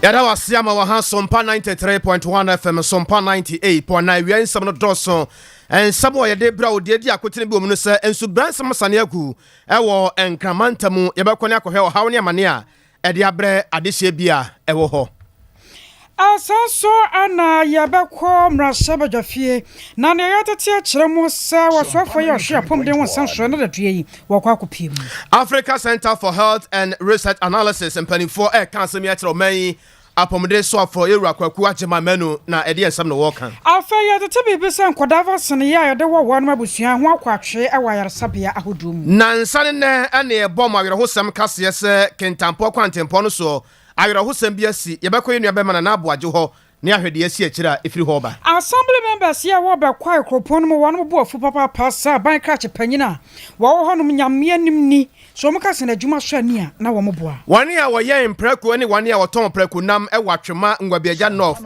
Yɛda wase ama wɔ ha Sompa 93.1 FM, Sompa 98.9. Wia nsɛm no dɔɔso. Nsɛm a yɛde brɛ wo deɛ di akotene bi wɔ mu no sɛ nsubra nsɛm sane agu ɛwɔ Nkramanta mu. Yɛbɛkɔ ne akɔhwɛ ɔhaw ne amane a ɛde abrɛ adehyeɛ bi a ɛwɔ hɔ. Asan so ana yɛbɛkɔ mmarahyɛbadwafie na nea yɛtete akyerɛ mu sɛ wɔsoafoɔ yi a ɔhwɛ apɔmuden ho nsɛm soɔ no dadoɛ yi wɔkɔ akɔpie mu. Africa Center for Health and Research Analysis mpanimfoɔ ɛka asɛm yi akyerɛ ɔman yi apɔmuden soafoɔ yɛwura Kwaku Agyema Manu na ɛde nsɛm na wɔka. Afei yɛtete biribi sɛ nkɔdaa vaccine yi a yɛde wɔ wɔnom abusua ho akɔ atwe wɔ ayaresabea ahodoɔ mu. Nansa ne nnɛ ɛne ɛbɔ mo awerɛhosɛm kaseɛ sɛ Kentampɔ kwantempɔ no soɔ awerɛhosɛm bi asi. Yɛbɛkɔ yɛ nua bɛma Nana Aboagye hɔ ne ahwɛ deɛ asi akyire a ɛfiri hɔ ba. Assembly members yi a wɔbɛkɔ kuropɔn no mu wɔn bo afu papaapa sɛ aban krakye panyin a wɔwɔ hɔnom Nyame anim ni so wɔn ka sɛ n'adwuma so ani a na wɔn boa. Wɔne a wɔyɛ mprako ne wɔne a wɔtɔn prako nam wɔ Atwema Nwabiagya North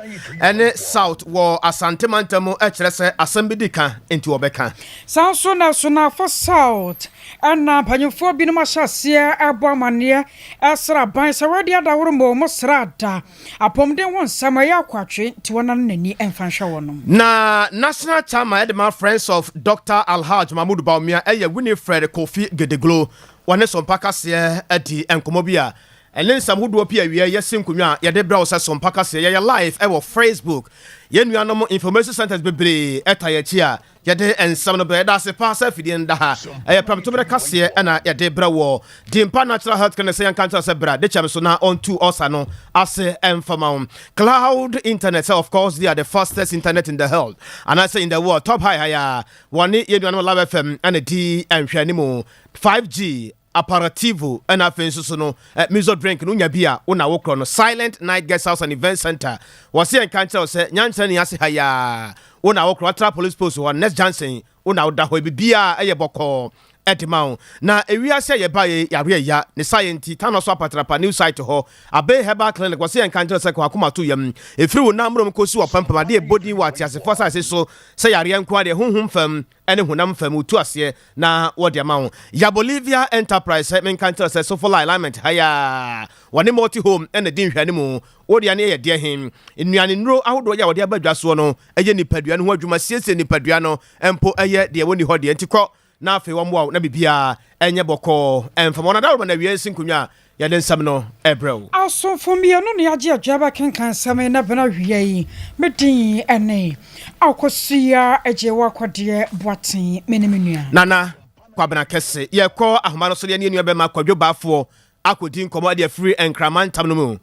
ne South wɔ Asante mantam kyerɛ sɛ asɛm bi di ka nti wɔbɛka. Saa nso na Sonafo South ɛna mpanyinfoɔ binom ahyɛ aseɛ ɛbɔ amanneɛ ɛsrɛ aban sɛ wɔde adaworo ma wɔn srɛ ada apɔmuden ho nsɛm ɛyɛ akɔatwe nti wɔn ano n'ani ɛmfa nhwɛ wɔn. Na national chairman ɛde ma Friends of Dr Alhaj Mahmood Bawumia ɛyɛ Winifred Kofi Gedeglo, wɔne Sɔmpa Kaseɛ adi nkɔmmɔ bi a ɛne nsɛm hodoɔ pii. Awie yɛsi nkonnwa a yɛde brɛ wo sɛ Sɔmpa Kaseɛ yɛyɛ live ɛwɔ Facebook. Yɛn nuanom information centers bebree ɛta yɛn akyi a yɛde nsɛm no brɛ. Yɛda ase paa sɛ afidie no da ha ɛyɛ prɛmtoberɛ kaseɛ ɛna yɛde brɛ wɔ Dimpa Natural Health Clinic sɛ yɛnka nkyerɛ sɛ bra de kyɛm so na ɔntu ɔsa no ase ɛmfama wo. Cloud Internet sɛ of course they are the fastest internet in the world anaasɛ in the world, top high high a wɔne yɛn nuanom Live FM ɛna di nhwɛ mu 5G aperitivo. Ɛna afei nso so no miso drink no nya bi a wo na wokorɔ no. Silent Night Guest House and Event Center, wɔse yɛnka nkyerɛ wo sɛ nyankyerɛ ne ase ha yaa wo na wokorɔ atra police post hɔ, next junction wo na woda hɔ. Biribiaa ɛyɛ bɔkɔɔ ɛde ma wo. Na ewiase a yɛba yɛ yare ya ne sa yɛ nti tano so apatrapa new site hɔ Abe Herbal Clinic, wɔse yɛnka nkyerɛ sɛ kɔ akoma to yam ɛfiri wo nam mmrom kɔsi wɔ pampam adeɛ ɛbɔdin wɔ ateasefoɔ asase so sɛ yareɛ nko adeɛ honhom fam ɛne honam fam wotu aseɛ na wɔde ama wo. Ya Bolivia Enterprise sɛ menka nkyerɛ sɛ Sofola Alignment ha yaa wɔne Multi Home ɛna di nhwɛ mu. Wode ane yɛ deɛ he nnuane nnuro ahodoɔ yɛ a wɔde aba dwa soɔ no ɛyɛ nipadua no ho adwuma, siesie nipadua no mpo ɛyɛ deɛ wɔnni hɔ deɛ nti kɔ na afei wɔmmoa wo na biribiaa ɛnyɛ bɔkɔɔ ɛmfam wɔn adaworoma. Na awie si nkonnwa a yɛde nsɛm no ɛbrɛ wo. Asomfo mmienu ne agye adwa bɛkenkan nsɛm yi na bena wia yi. Me din ɛne Akɔsia Agye Wakɔdeɛ Boaten, me ne me nua Nana Kwabena Kɛse. Yɛkɔ ahoma no so deɛ ne yɛnua bɛma Kwadwo Baafoɔ akɔdi nkɔmmɔ de afiri Nkrama ntam no mu.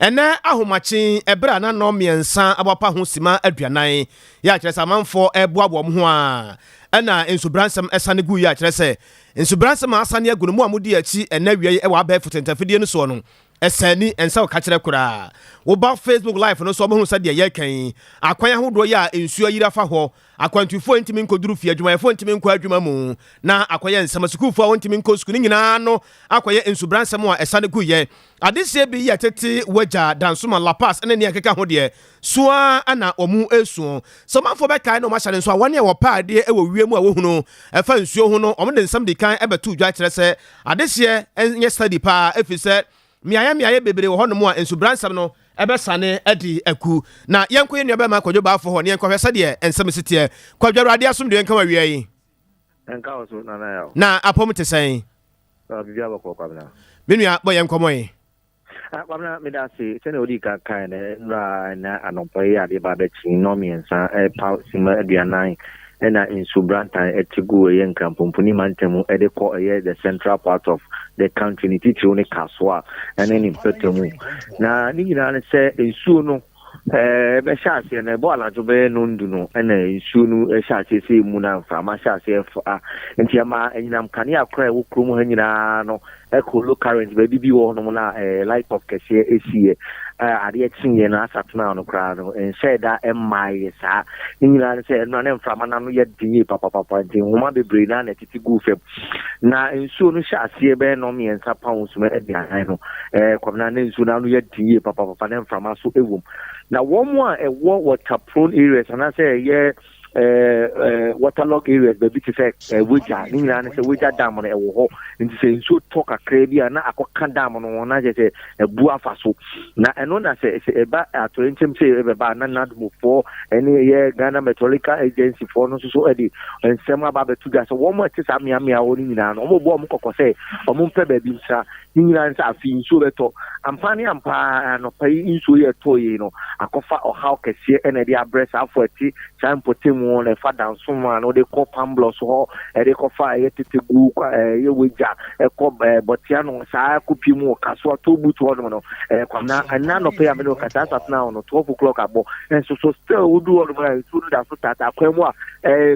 Ɛnɛ ahomakye ɛberɛ a na 3:30 abɔpa ho sima 40 yɛ akyerɛ sɛ amanfoɔ ɛboaboa mo ho a ɛna nsubransɛm ɛsane gu yi akyerɛ sɛ nsubransɛm a asane agu no mu a modi akyi ɛnɛ wia yi ɛwɔ abɛɛfo tentafidie no soɔ no ɛsɛ ni ɛnsa wo ka kyerɛ koraa. Woba Facebook Live no so ɔbɛhu sɛ deɛ yɛka yi akwan ahodoɔ yi a nsuo ayiri afa hɔ, akwantufoɔ ntumi nkɔduru fie, adwumayɛfoɔ ntumi nkɔ adwuma mu na akɔyɛ nsɛm, asukuufoɔ a wɔntumi nkɔ sukuu ne nyinaa no akɔyɛ nsubransɛm a ɛsane gu yɛ adehyɛ bi yɛ tete wagya Dansoma La Pass ne nea ɛkeka ho deɛ soa ana wɔn esuo sɛ ɔmanfoɔ bɛkae na wɔn ahyɛ ne nso a wɔne a wɔpɛ adeɛ wɔ wiem a wɔhunu ɛfa nsuo ho no wɔn de nsɛm di kan ɛbɛto dwa kyerɛ sɛ adehyeɛ nyɛ steady paa ɛfiri sɛ mmeaeɛ mmeaeɛ bebree wɔ hɔnom a nsubransɛm no ɛbɛsane adi aku. Na yɛnkɔ yɛn nua bɛma Kwadwo Baafo hɔ ne yɛnkɔhwɛ sɛdeɛ nsɛm si teɛ. Kwadwo, Awurade asomdwe nka wawia yi. Nka wo so, Nana Yaw. Na apɔm te sɛn? Biribi abɔkɔ, Kwabena. Me nua, bɔ yɛn nkɔmmɔ yi. Kwabena, meda ase. Sɛnea wodi ka kae no, nnura na anɔpa yi adeɛ ba bɛkye 3:30 ɛpa sima 40 ɛna nsu brantan ɛte gu ɛyɛ Nkrampomponi mantam ɛde kɔ ɛyɛ the central part of the country, ne titiriw ne Kasoa ɛne ne mpɛtɛ mu. Na ne nyinaa ne sɛ nsuo no bɛhyɛ aseɛ no ɛbɔ anadwo bɛyɛ 10 no ɛna nsuo no hyɛ aseɛ sɛ emu na mframa hyɛ aseɛ fa nti ɛma anyinam kanea koraa ɛwɔ kurom ha nyinaa no ɛkɔ low current. Baabi bi wɔ hɔnom na light off kɛseɛ esiiɛ. Adeɛ kyeeɛ no asatena no koraa no nhyɛ da mmaeɛ saa. Ne nyinaa ne sɛ ɛno ne mframa no ano yɛ den yie papapapa nti nhoma bebree naa na ɛtete gu fam. Na nsuo no hyɛ aseɛ bɛyɛ 3:30 pa ho suma 40 no kɔmna ne nsuo no ano yɛ den yie papapapa ne mframa so ɛwɔ mu. Na wɔn a ɛwɔ water prone areas anaasɛ ɛyɛ ɛɛ waterlog areas baabi te sɛ Wagya. Ne nyinaa ne sɛ Wagya dam no ɛwɔ hɔ, nti sɛ nsuo tɔ kakra bi a na akɔka dam no ho na kyerɛ sɛ abu afa so. Na ɛno na sɛ sɛ ɛba atoyerɛnkyɛm sɛ ɛbɛba a, na NADMOfoɔ ɛne ɛyɛ Ghana Meteorological Agency foɔ no nso so ɛde nsɛm aba abɛto dwa sɛ wɔn a ɛte saa mmeammea hɔ no nyinaa no, wɔbɔ wɔn kɔkɔ sɛ wɔn mpɛ baabi ntra. Ne nyinaa ne sɛ afei nsuo bɛtɔ. Ampa ne ampa ara anɔpa yi nsuo yi a ɛtɔɔ yei no akɔfa ɔhaw kɛseɛ na ɛde abrɛ saa afo a ɛte saa mpɔtam hɔ na ɛfa Dansomaa na wode kɔ Pamblɔs hɔ, ɛde kɔfa ɛyɛ Tetegu, ɛyɛ Wagya, ɛkɔ Bɔteano, saa kɔpie mu wɔ Kasoa, Tollbooth hɔnom no. Kwamina, ɛnnɛ anɔpa yi a me ne wo kasa, as at now no, 12 o'clock abɔ, nso so still wodu hɔnom a nsuo no da so taataa kwan mu a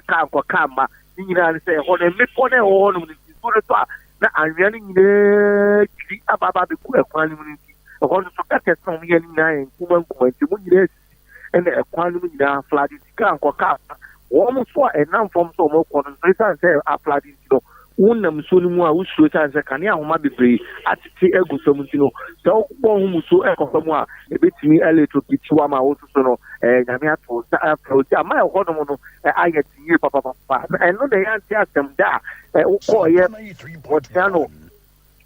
kaa nkɔ kaa mma. Ne nyinaa ne sɛ ɛhɔ no mmepɔ no a ɛwɔ hɔnom no nti nsuo no tɔ a na anwea no nyinaa dwiri aba aba abɛgu ɛkwan no mu no nti, ɛhɔ no so gutters na wɔyɛ no nyinaa yɛ nkuma nkuma nti mu nyinaa sisi ɛna ɛkwan no mu nyinaa aflade nti kaa nkɔ kaa mma. Wɔn nso a ɛnam fam sɛ wɔrekɔ no nso ɛsiane sɛ aflade nti no wonam nsuo no mu a wosuro ɛsiane sɛ kanea ahoma bebree atete agu fam nti no sɛ wobɔ ho musuo ɛkɔ fam a ɛbɛtumi electrocute wo ama wo nso so no ɛɛ Nyame ato nsa afrɛ wo nti ama ɛhɔnom no ayɛ den yie papapapa. Na ɛno na ɛyɛ ante asɛm da a wokɔɔyɛ wɔtea no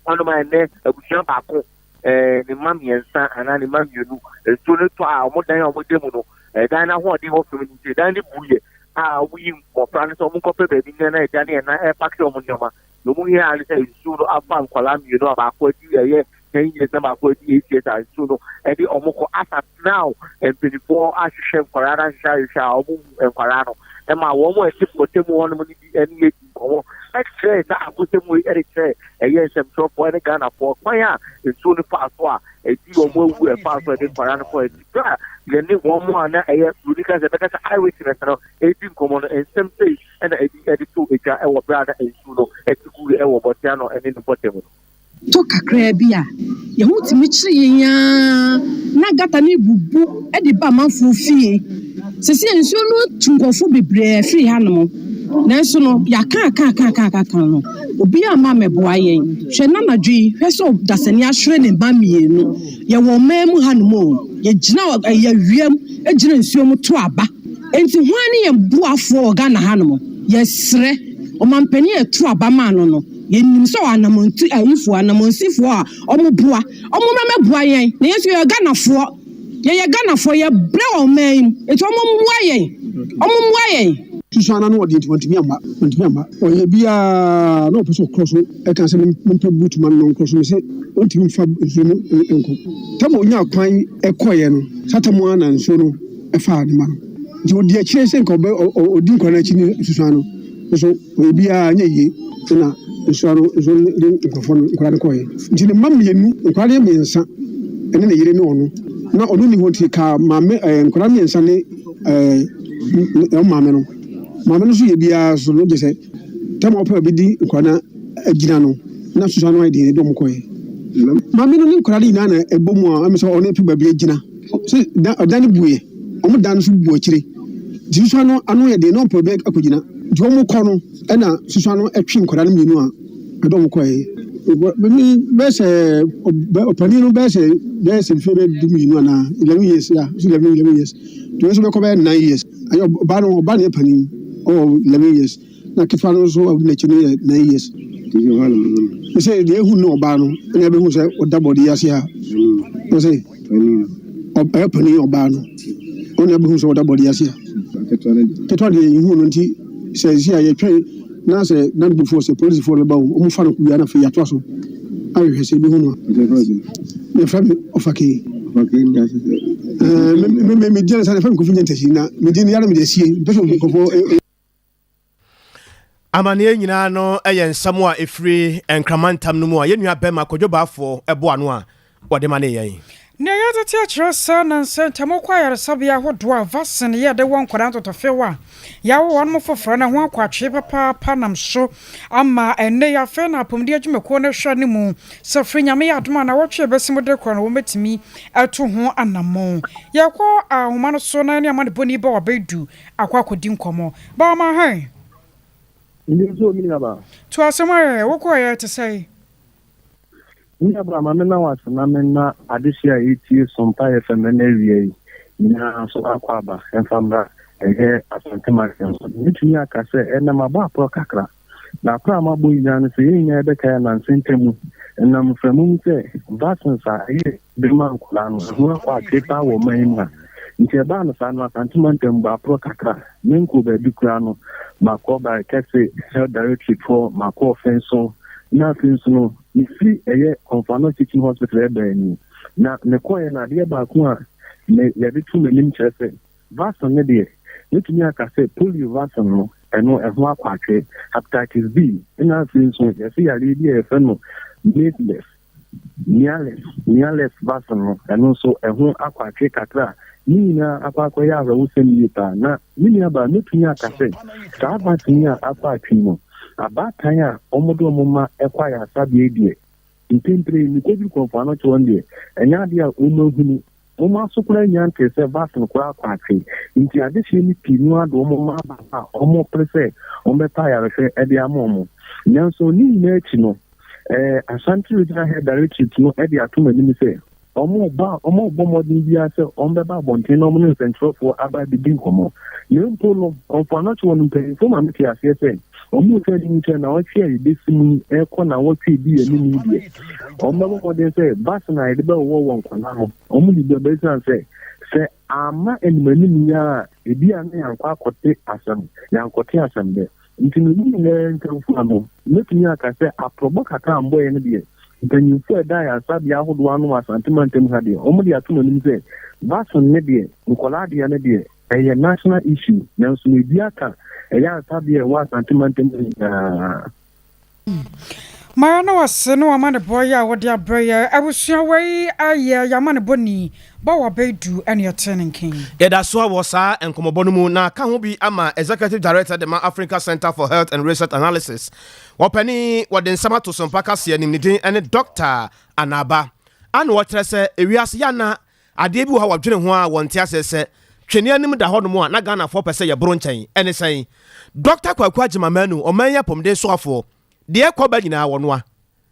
hɔnom a ɛnɛ abusua baako ne mma mmiɛnsa anaa ne mma mmienu nsuo no tɔ a wɔn dan a wɔda mu no dan no ahoɔden wɔ fam no nti dan no bu yɛ a wɔyi mmɔfra no sɛ wɔn nkɔpɛ baabi nyɛ na agya ne ɛna ɛpake wɔn nneɛma. Deɛ wɔn hia ne sɛ nsuo no afa nkwadaa mmienu a baako adi ɛyɛ 10 years na baako adi 8 years a nsuo no ɛde wɔn kɔ. As at now, mpanimfoɔ ahwehwɛ nkwadaa no, ahwehwɛ ahwehwɛ a wɔn hu nkwadaa no ɛma wɔn a ɛte mpɔtam hɔnom no bi ɛne yɛ di nkɔmɔ ɛkyerɛ saa akosɛm yi, ɛde kyerɛ ɛyɛ nsɛmtwerɛfoɔ ɛne Ghanafoɔ kwan a nsuo no faa so a ɛdi wɔn awu, ɛfaa so ɛde nkwadaa no kɔ. Ɛti bere a yɛne wɔn a na ɛyɛ buroni ka sɛ ɛbɛka sɛ eyewitness no ɛdi nkɔmɔ no, nsɛm sei ɛna ɛdi ɛde to edwa ɛwɔ bere a na nsuo no ɛte gu ɛwɔ bɔtea no ɛne ne mpɔtam no. Tɔ kakraa bi a, yɛn ho tumi kyere yɛn ara na gutter no rebubu de ba amanfoɔ fie. Seesei nsuo no atu nkurɔfoɔ bebree afiri hanom. Nanso no, yɛaka aka aka aka aka aka no, obiara amma ammɛboa yɛn. Hwɛ nnɛ anadwo yi, hwɛ sɛ ɔdasani ahwere ne mma mmienu. Yɛwɔ ɔman mu hanom o, yɛgyina ɛyɛ awia mu, gyina nsuo mu to aba. Enti hwan ne yɛn boafoɔ wɔ Ghana hanom? Yɛsrɛ, ɔmampanin a yɛto aba maa no no, Yɛnim sɛ ɔwɔ anamontu ayifoɔ, anamonsifoɔ a wɔn boa. Wɔn mmra mmɛboa yɛn. Na yɛn nso yɛyɛ Ghanafoɔ. Yɛyɛ Ghanafoɔ, yɛbrɛ wɔ ɔman yi mu. Enti wɔn mmoa yɛn. Wɔn mmoa yɛn. Susuan no ano ɔden nti wantumi amma, wantumi amma. Ɔyɛ biara na ɔpɛ sɛ ɔkorɔ so ɛka sɛ mempɛ boot ma no na ɔnkorɔ so. Mese ɔntumi mfa nsuo no nkɔ. Tam a ɔnyaa kwan kɔeɛ no, saa tam ara na nsuo no faa ne mma no. Nti ɔdi akyire sɛ nka ɔbɛ ɔdi nkwadaa no akyi ne Susuan no nso. Ɔyɛ biara anyɛ yie ɛna nsuo no nsuo no de nkurɔfoɔ no nkwadaa no kɔeɛ. Nti ne mma mmienu, nkwadaa no yɛ mmiɛnsa ɛne ne yere ne ɔno. Na ɔno nni hɔ nti kaa maame ɛɛ nkwadaa mmiɛnsa ne ɛɛ wɔn maame no. Maame no nso yɛ biara so no gye sɛ tam a ɔpɛ baabi di nkwadaa no agyina no na nsuo ano ayɛ den de wɔn kɔeɛ. Maame no ne nkwadaa no nyinaa na ɛbɔ mu a ɛmɛ sɛ ɔno pɛ baabi agyina. Sɛ dan ɔdan no buiɛ, wɔn dan no nso bu akyire. Nti nsuo ano ano yɛ den na ɔmpɛ baabi akɔgyina. Nti wɔn kɔ no ɛna susua no ɛtwe nkwadaa no mmienu a ɛde wɔn kɔɛ. Me bɛyɛ sɛ ɔpanin no bɛyɛ sɛ mfeɛ bɛyɛ 12 anaa 11 years ya so 11 years. Nti wɔn nso bɛkɔ bɛyɛ 9 years. Ayɛ ɔbaa no, ɔbaa no yɛ panin, ɔwɔ 11 years na ketewa no nso a ɔdi n'akyi no yɛ 9 years. Sɛ deɛ ehu no ɔbaa no ɛna ɛbɛhu sɛ ɔda bɔde yi ase a ɔsɛ ɔyɛ panin, ɔbaa no ɔna ɛbɛhu sɛ ɔda bɔde ase a ketewa deɛ ihu no. Nti sɛ si a yɛtwɛn na sɛ nanbufoɔ sɛ polisifoɔ no bɛba o, ɔmo fa no wia na afei yɛatoa so ahwehwɛ sɛ ebi hu no a. Yɛfrɛ me Ɔfakee. Ɛɛ me me gyina sɛ yɛfrɛ me Kofi Nyantasi na me din yare me de asie mpɛ sɛ nkurɔfoɔ. Amanneɛ nyinaa no yɛ nsɛm a ɛfiri Nkrama ntam no mu a yɛn nua bɛrima Kwadwo Baafoɔ ɛboa no a wɔde ma ne yɛn. Nea yɛtete akyerɛ sɛ nansa ntam wokɔ ayaresabea ahodoɔ a vaccine yɛ de wɔ nkwadaa ntɔtɔfew a yɛawo wɔn mo foforɔ no ho akɔ atwee papaapa nam so ama ɛnnɛ yi afei na apɔmuden adwumakuo no hwɛ ne mu sɛ firi Nyame yɛ adom a na wɔtwe bɛsi mu de korɔ no wɔmɛtumi atu ho anammɔn. Yɛkɔ ahoma no so na yɛne amanebɔni ba wabɛdu akɔ akɔdi nkɔmmɔ. Bawama hɛn. Ndi nso mi nuaba. To asɛm ayɛ wokɔɔyɛ te sɛ. Mi nuaba, ma me na wase na me na adehyɛ a etie Sompa FM ɛna awia yi nyinaa nso akɔ aba ɛmfa mmra. ɛyɛ Asante Mantam so. Mɛtumi aka sɛ ɛnnɛ mabɔ aporɔ kakra. Na aporɔ a mabɔ yi nyinaa no sɛ yɛn nyinaa yɛbɛkae a nansa ntam mu ɛnam mframa mu sɛ vaccines a ɛyɛ de ma nkwadaa no ɛho akɔ atwe paa wɔ ɔman yi mu ha. Nti ɛbaa no saa no Asante Mantam bɔ aporɔ kakra. Menkɔɔ baabi koraa no makɔ Barekɛse Health Directorate hɔ, makɔ Ɔfɛnso na afei nso no mefiri ɛyɛ Komfo Anokye Teaching Hospital ɛbaa ni. Na mekɔeɛ no adeɛ baako a me yɛde to m'anim kyerɛ sɛ vaccine no deɛ mɛtumi aka sɛ polio vaccine no ɛno ɛho akɔ atwe, hepatitis B ɛna afei nso yɛse yareɛ bi a yɛfrɛ no measles measles measles vaccine no ɛno nso ɛho akɔ atwe kakra a ne nyinaa akɔ akɔyɛ awerɛhosɛm yie paa. Na me nuabaa mɛtumi aka sɛ saa vaccine yi a akɔ atwe no abaatan a wɔde wɔn ma ɛkɔ ayaresabea deɛ Mprempren, mikodu Kurɔmfo Anɔkye hɔ no deɛ, ɛnyɛ adeɛ a wɔahunu. Wɔn aso koraa nnya ntee sɛ vaccine koraa akɔ atwe. Nti adehyeɛ no pii no ara de wɔn mma aba hɔ a wɔrepere sɛ wɔbɛpɛ ayarehwɛ de ama wɔn. Nanso ne nyinaa akyi no, eh, Ashanti Regional Health Directorate no de ato m'anim sɛ wɔreba, wɔrebɔ mmɔden biara sɛ wɔbɛba abɔnten na wɔne nsɛnkyerɛwfoɔ aba abɛdi nkɔmmɔ. Na mpo no, Kurɔmfo Anɔkye hɔ no, mpanyimfoɔ ma mete aseɛ sɛ Wɔrehwɛ anim sɛ nnawɔtwe a yebesi mu yi rekɔ nnawɔtwe a edi anim yi deɛ, wɔbɛbɔ mmɔden sɛ vaccine a yɛde bɛwowɔ wɔn nkwadaa no, wɔde bi bɛba esiane sɛ, sɛ amma animanim yi ara a, ebia na yɛankɔ akɔte asɛm, yɛankɔte asɛm dɛ. Nti no, ne nyinaa nkamfua no, mɛtumi aka sɛ aprɔbɔ kakra a mbɔeɛ no deɛ, mpanyimfoɔ a ɛda ayaresabea ahodoɔ ano wɔ Asante mantam ha deɛ, wɔde ato m'anim sɛ vaccine no deɛ, nkwadaa deɛ no deɛ, Ɛyɛ national issue nanso na ebi aka ɛyɛ asabea a ɛwɔ Asante mantam ha nyinaa. Mara na wase ne w'amanebɔ yi a wode abrɛ yɛ abusua wei ayɛ y'amanebɔ ni bɔ w'abɛdu ɛne ɛte ne nken. Yɛda so ara wɔ saa nkɔmmɔbɔ no mu na ka ho bi ama Executive Director de ma Africa Centre for Health and Research Analysis. Ɔpanin wɔde nsɛm ato so mpa kaseɛ nim ne din ne Dɔkta Anaba. Ana ɔkyerɛ sɛ ewiase yɛ ana Adeɛ bi wɔ hɔ a wɔdwene ho ara a wɔnte aseɛ sɛ twene anim da hɔnom a na Ghanafoɔ pɛ sɛ yɛboro nkyɛn. Ɛne sɛn? Dɔkta Kwaku Agyemang Manu, ɔman yi apɔmuden soafoɔ, deɛ ɛkɔ ba nyinaa wɔnoa.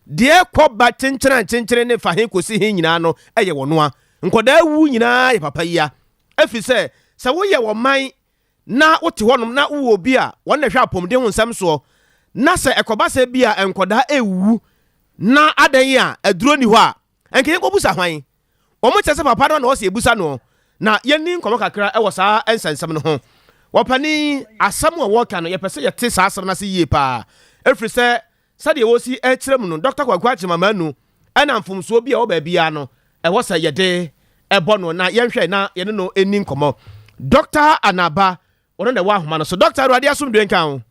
Deɛ ɛkɔ ba kyenkyene ankyenkyene ne fa he kɔsi he nyinaa no yɛ wɔnoa. Nkwadaa wu nyinaa yɛ papa yia. Ɛfiri sɛ, sɛ woyɛ ɔman na wote hɔnom na wowɔ obi a wɔn na ɛhwɛ apɔmuden ho nsɛm soɔ na sɛ ɛkɔba sɛ bi a nkwadaa ɛrewuwu na adɛn a aduro nni hɔ a, ɛnka yɛnkɔbusa hwan? Wɔn kyerɛ sɛ papa no na ɔsɛ yɛbusa noɔ na yɛnni nkɔmmɔ kakra wɔ saa nsɛnsɛm no ho. Wɔpanin, asɛm a wɔreka no yɛpɛ sɛ yɛte saa asɛm no ase yie paa ɛfiri sɛ sɛdeɛ wɔsi kyerɛ mu no Dɔkta Kwaku Agyemang Manu ɛna mfomsoɔ bi a ɛwɔ baabiara no ɛwɔ sɛ yɛde ɛbɔ no na yɛnhwɛ na yɛne no nni nkɔmmɔ. Dɔkta Anaba ɔno na ɛwɔ ahoma no so. Dɔkta Awurade asomdwoe nka wo.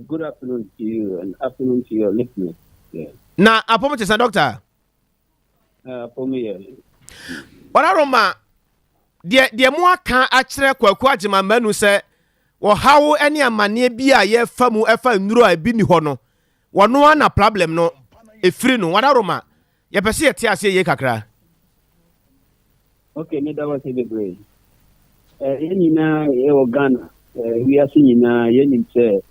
Good afternoon to you and afternoon to your listeners. Yeah. Na apɔm te sɛ dɔkta? Apɔm yɛ. Ɔdaroma, deɛ deɛ mo aka akyerɛ Kwaku Agyemang Manu sɛ ɔhaw ne amanneɛ bi a yɛfa mu ɛfa nnuro a ebi ni hɔ no, wɔno ara na problem no efiri no. Ɔdaroma, yɛpɛ sɛ yɛte aseɛ yie kakra. Ok, meda wo ase bebree. Eh, yɛn nyinaa yɛwɔ Ghana, eh, wiase nyinaa yɛnim sɛ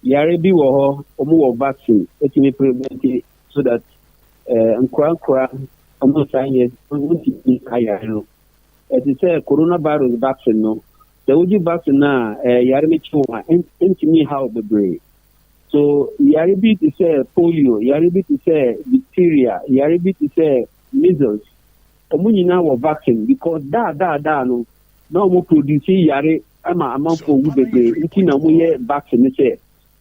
yare bi wɔ hɔ, wɔn wɔ vaccine, ɛtumi prevent so that eh, nkora nkora wɔn nsa nyɛ, wɔn ntumi saa yare no. Ɛte sɛ coronavirus vaccine no, sɛ wogye vaccine no a, eh, yare no kye wɔn a, ɛntumi haw bebree. So yare bi te sɛ polio, yare bi te sɛ diphtheria, yare bi te sɛ measles, Ɔmo nyinaa wɔ vaccine because daa daa daa no na ɔmo produce yare ma amanfoɔ wu bebree nti na ɔmo yɛ vaccine no sɛ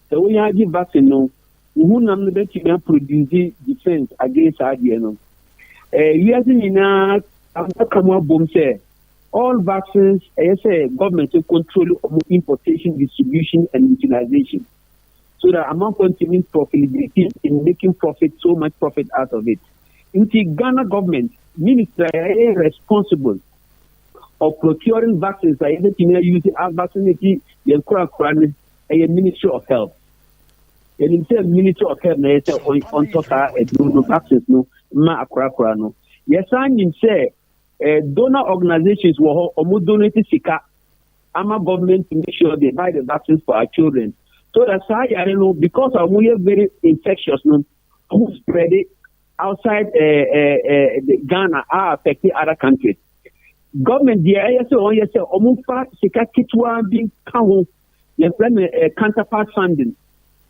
sɛ wonya agye vaccine no wo honam no bɛtumi aproduce defense against saa adeɛ no. Eh, wiase nyinaa aka mu abom sɛ all vaccines ɛyɛ sɛ government control ɔmo importation, distribution and utilization so that amanfoɔ ntumi profligate in making profit so much profit out of it. Nti Ghana government ministry a ɛyɛ responsible of procuring vaccines a yɛbɛtumi a use a vaccinate yɛn korakora no ɛyɛ Ministry of Health. Yɛnim sɛ Ministry of Health na ɛyɛ sɛ ɔntɔ saa aduro no vaccines no ma akorakora no. Yɛsan nim sɛ eh, donor organizations wɔ hɔ ɔmo donate sika ama government to make sure they buy the vaccines for our children so that saa yare no because a ɔmo yɛ very infectious no ɔmo spread it outside uh, uh, uh, Ghana a affect other countries. Government deɛ ɛyɛ sɛ wɔn yɛ sɛ wɔn fa sika ketewa bi ka ho, yɛfrɛ no counterpart funding,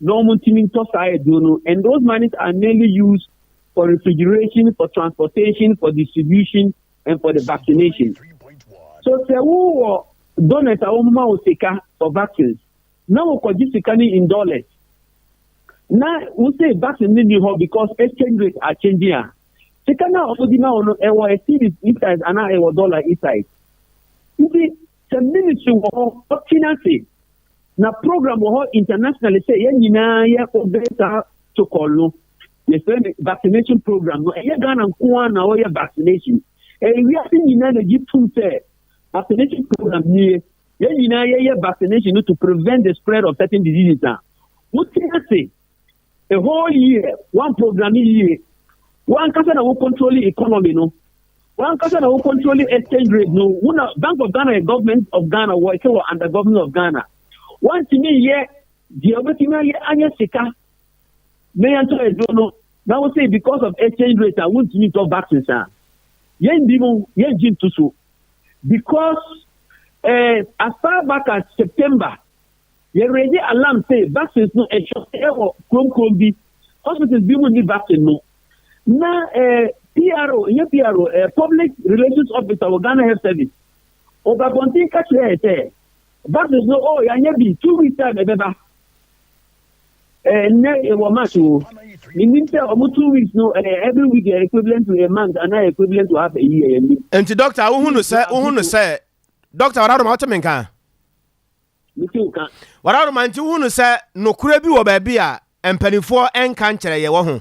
na wɔn ntumi ntɔ saa aduro no, and those monies are mainly used for refrigeration, for transportation, for distribution and for the vaccination. So sɛ wowɔ donors a wɔn ma wo sika for vaccines na wɔkɔgye sika no in dollars na wosɛ vaccine no ni hɔ because exchange rate are changing a, sika no a wɔde ma wo no, ɛwɔ cedis inside anaa ɛwɔ dollar inside? Nti sɛ ministry wɔ hɔ ɔtena ase na program wɔ hɔ internationally sɛ yɛn nyinaa yɛ obey saa protocol no, yɛfrɛ no vaccination program no, ɛyɛ Ghana nko ara na wɔyɛ vaccination? Ɛyɛ wiase nyinaa na gye tum sɛ vaccination program nie, yɛn nyinaa yɛyɛ vaccination no to prevent the spread of certain diseases a, wotena ase a whole year, one program yie, wankasa na wo control economy no, wankasa na wo control exchange rate no, wo na Bank of Ghana yɛ government of Ghana, wɔ ɛsɛ wɔ under government of Ghana, wantumi yɛ deɛ wobɛtumi ayɛ anyɛ sika na yɛntɔ aduro no, na wo say because of exchange rate a wontumi ntɔ vaccines a, yɛn bi mu yɛn gye nto so, because as far back as September yɛ raise alarm say vaccines no ɛhyɛ ɛwɔ kurom kurom bi, hospitals bi mu ni vaccine no, na PRO, nyɛ PRO, public relations officer wɔ Ghana Health Service ɔba abɔnten ka kyerɛ yɛ sɛ vaccines no, oh, yɛanyɛ bi, 2 weeks time ɛbɛba. Nnɛ ɛwɔ March o, menim sɛ ɔmo 2 weeks no every week yɛ equivalent to a month anaa equivalent to half a year, yɛn nim. Nti doctor, wohunu sɛ doctor Wadaroma, wote me nka? Mete wo ka. Wadaroma, nti wohunu sɛ nokorɛ bi wɔ baabi a mpanimfoɔ nka nkyerɛ yɛ wɔ ho?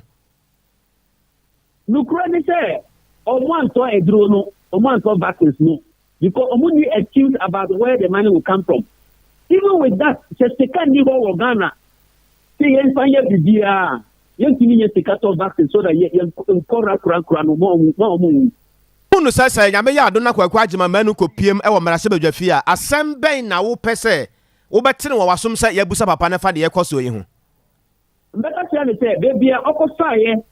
Nokorɛ ne sɛ ɔmo antɔ aduro no, ɔmo antɔ vaccines no because ɔmo ni excuse about where the money will come from. Even with that, sɛ sika ni hɔ wɔ Ghana sɛ yɛnfa nyɛ biribiara, yɛntumi nyɛ sika tɔ vaccine so that yɛ yɛn nkɔra korakora no ma ɔmo wu. Wohunu sɛ Nyame yɛ adom na Kwaku Agyema Manu kɔpiem wɔ mmarahyɛbadwa fie a, asɛm bɛn na wopɛ sɛ wobɛtene wɔ w'asom sɛ yɛabusa papa no fa deɛ ɛkɔ soɔ yi ho? Mbɛka kyerɛ ne sɛ beebi a ɔkɔfaeɛ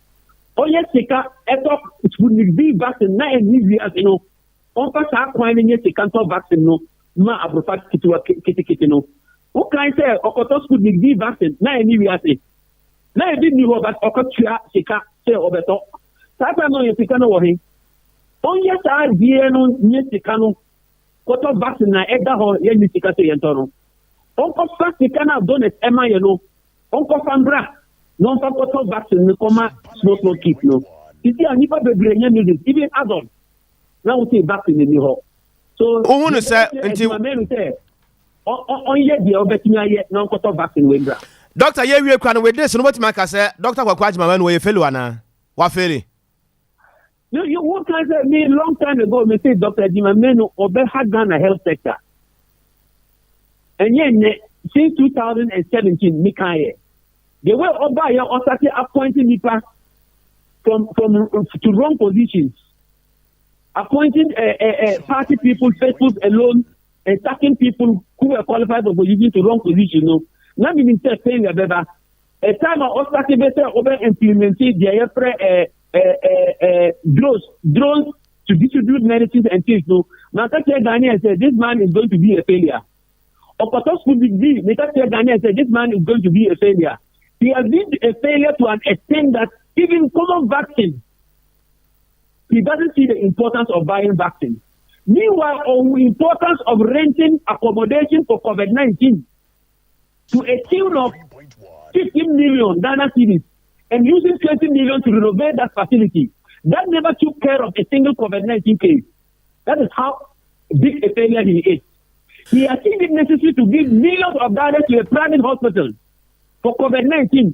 ɔyɛ sika ɛtɔ Sputnik V vaccine na ɛnni wiase no, ɔmfa saa kwan no nyɛ sika ntɔ vaccine no ma aborofa ketewa ketekete no. Wokan sɛ ɔkɔtɔ Sputnik V vaccine na ɛnni wiase na ebi nni hɔ, but ɔkɔtua sika sɛ ɔbɛtɔ. Saa time no ɔyɛ sika no wɔ he? Ɔnyɛ saa deɛ no nyɛ sika no kɔtɔ vaccine na ɛda hɔ yɛnni sika sɛ yɛntɔ no. Ɔnkɔfa sika no a donors ɛma yɛ no, ɔnkɔfa mbra na ɔmfa kɔtɔ vaccine no kɔma small small kids no. Sisi a nipa bebree nyɛ measles, even adult, na wote vaccine ni hɔ so. Wohunu sɛ nti Mɛnu sɛ ɔnyɛ deɛ ɔbɛtumi ayɛ na ɔnkɔtɔ vaccine wei mbra. Doctor, yɛwie kora no, with this no, wobɛtumi aka sɛ Dr. Kwaku Agyema Manu wɔyɛ failure anaa wafeeli? You who can say me, long time ago me say Dr. Agyeman Manu ɔbɛha Ghana health sector. Ɛnyɛ nnɛ, since 2017 me kan yɛ. The way ɔba yɛ ɔsate appointing nipa from to wrong positions, appointing party people, faithful alone, and sacking people who were qualified for position to wrong position no. Na mi nim sɛ failure bɛba. A time a ɔsate bɛ sɛ ɔbɛ implement deɛ yɛfrɛ drones to distribute medicines and things no, na ka kyerɛ Ghanaian sɛ this man is going to be a failure. Ɔkɔtɔ Sputnik V, meka kyerɛ Ghanaian sɛ this man is going to be a failure. He has been a failure to an extent that even common vaccine, he doesn't see the importance of buying vaccine. Meanwhile, on the importance of renting accommodation for COVID-19 to a tune of 15 million Ghana cedis and using 20 million to renovate that facility, that never took care of a single COVID-19 case. That is how big a failure he is. He has seen it necessary to give millions of dollars to a private hospital for COVID-19,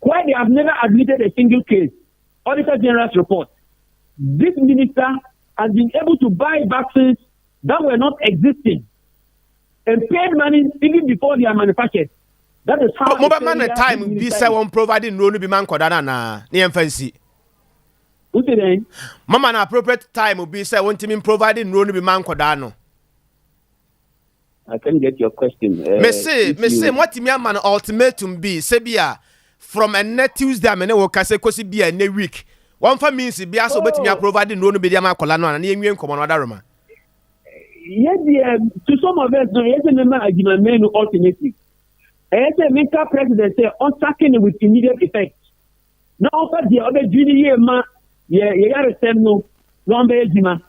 where they have never admitted a single case. Auditor General's report. This minister has been able to buy vaccines that were not existing and paid money even before they are manufactured. That is how. Mobɛma no time bi sɛ wɔn provide nnuro no bi ma nkɔda no anaa ne yɛmfa nsi? Wote dɛn? Mama no appropriate time bi sɛ wɔntumi provide nnuro no bi ma nkɔdaa no. I can't get your question. Mese moatumi ama no ultimatum bi sɛ bi a from ɛnnɛ Tuesday a me ne wo kasa kɔsi bi a ɛnnɛ week wɔmfa means bi asɛ wobɛtumi aprovide nnuro no bi de ama akɔla no ana ne yɛnwie nkɔmmɔ no, Adaroma? Yɛ deɛ to some of us no, ɛyɛ sɛ mɛma Agyemang Manu alternative. Ɛyɛ sɛ menka president sɛ ɔnsake no with immediate effect na ɔmfa deɛ ɔbɛdwene yie ma yɛ yɛ yaresɛm no na ɔmbɛyɛ adwuma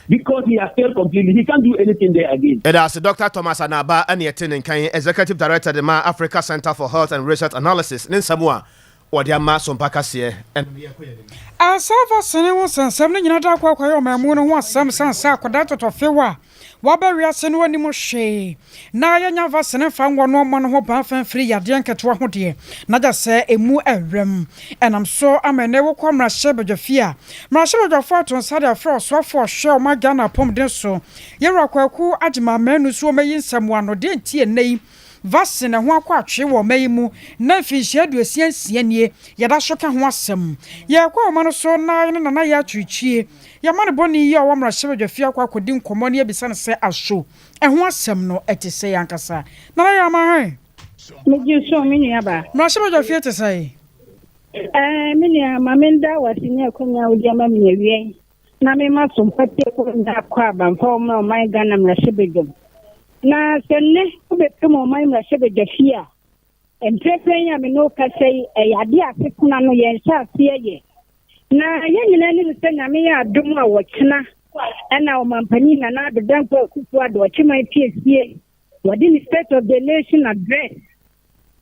because he has failed completely. He can't do anything there again. Ɛda ase Dr. Thomas Anaba ɛne ɛte ne nkan Executive Director de ma Africa Center for Health and Research Analysis ne nsɛm a wɔde ama Sompa Kaseɛ. Asafa sene ho nsɛnsɛm no nyina da akɔ akɔyɛ ɔmanmu no ho asɛm sane sɛ akwadaa tɔtɔfew a waba wiase no anim hwee na yɛnya vaccine mfa nwɔ no ɔmmɔ no ho ban fa mfiri yadeɛ nketewa ho deɛ na gya sɛ ɛmu ɛwerɛm ɛnam so ama ɛnɛ wokɔ mmarahyɛ badwafie a mmarahyɛ badwafoɔ ato nsa de afrɛ ɔsoafoɔ ɔhwɛ ɔma Ghana apɔmuden so Yɛwura Kwaku Agyemang Manu so ɔmɛyi nsɛm ano deɛ nti ɛnnɛ yi vaccine ho akɔ atwe wɔ ɔma yi mu na mfinhyia 66 nie yɛda so ka ho asɛm. Yɛkɔ ɔma no so na yɛne Nana yɛ atwirikyie yɛma no bɔne yi a ɔwɔ mmarahyɛ badwafie akɔ akɔdi nkɔmmɔ ne abisa no sɛ aso ɛho asɛm no ɛte sɛ yɛ ankasa. Nana yɛ ama hɛn. Megye so, me nua baa. Mmarahyɛ badwafie te sɛ? Ɛɛ, me nua, ma menda wase ne akwanya a wode ama me awia yi na mema so mpatiefoɔ nyinaa akɔ aba mfa wɔn ma ɔman Ghana mmarahyɛbadwam. Na sɛ nnɛ wobɛpem ɔman mmarahyɛbadwa fie a, mprɛprɛ yi a me ne wo kasa yi, ɛyɛ ade a asetena no yɛnhyɛ aseɛ yɛ. Na yɛn nyinaa nim sɛ Nyame yɛ adom a wɔkyena ɛna ɔmampanin Nana Addo Dankwa Akufo-Addo ɔkyeman piesie wɔde ne State of the Nation Address.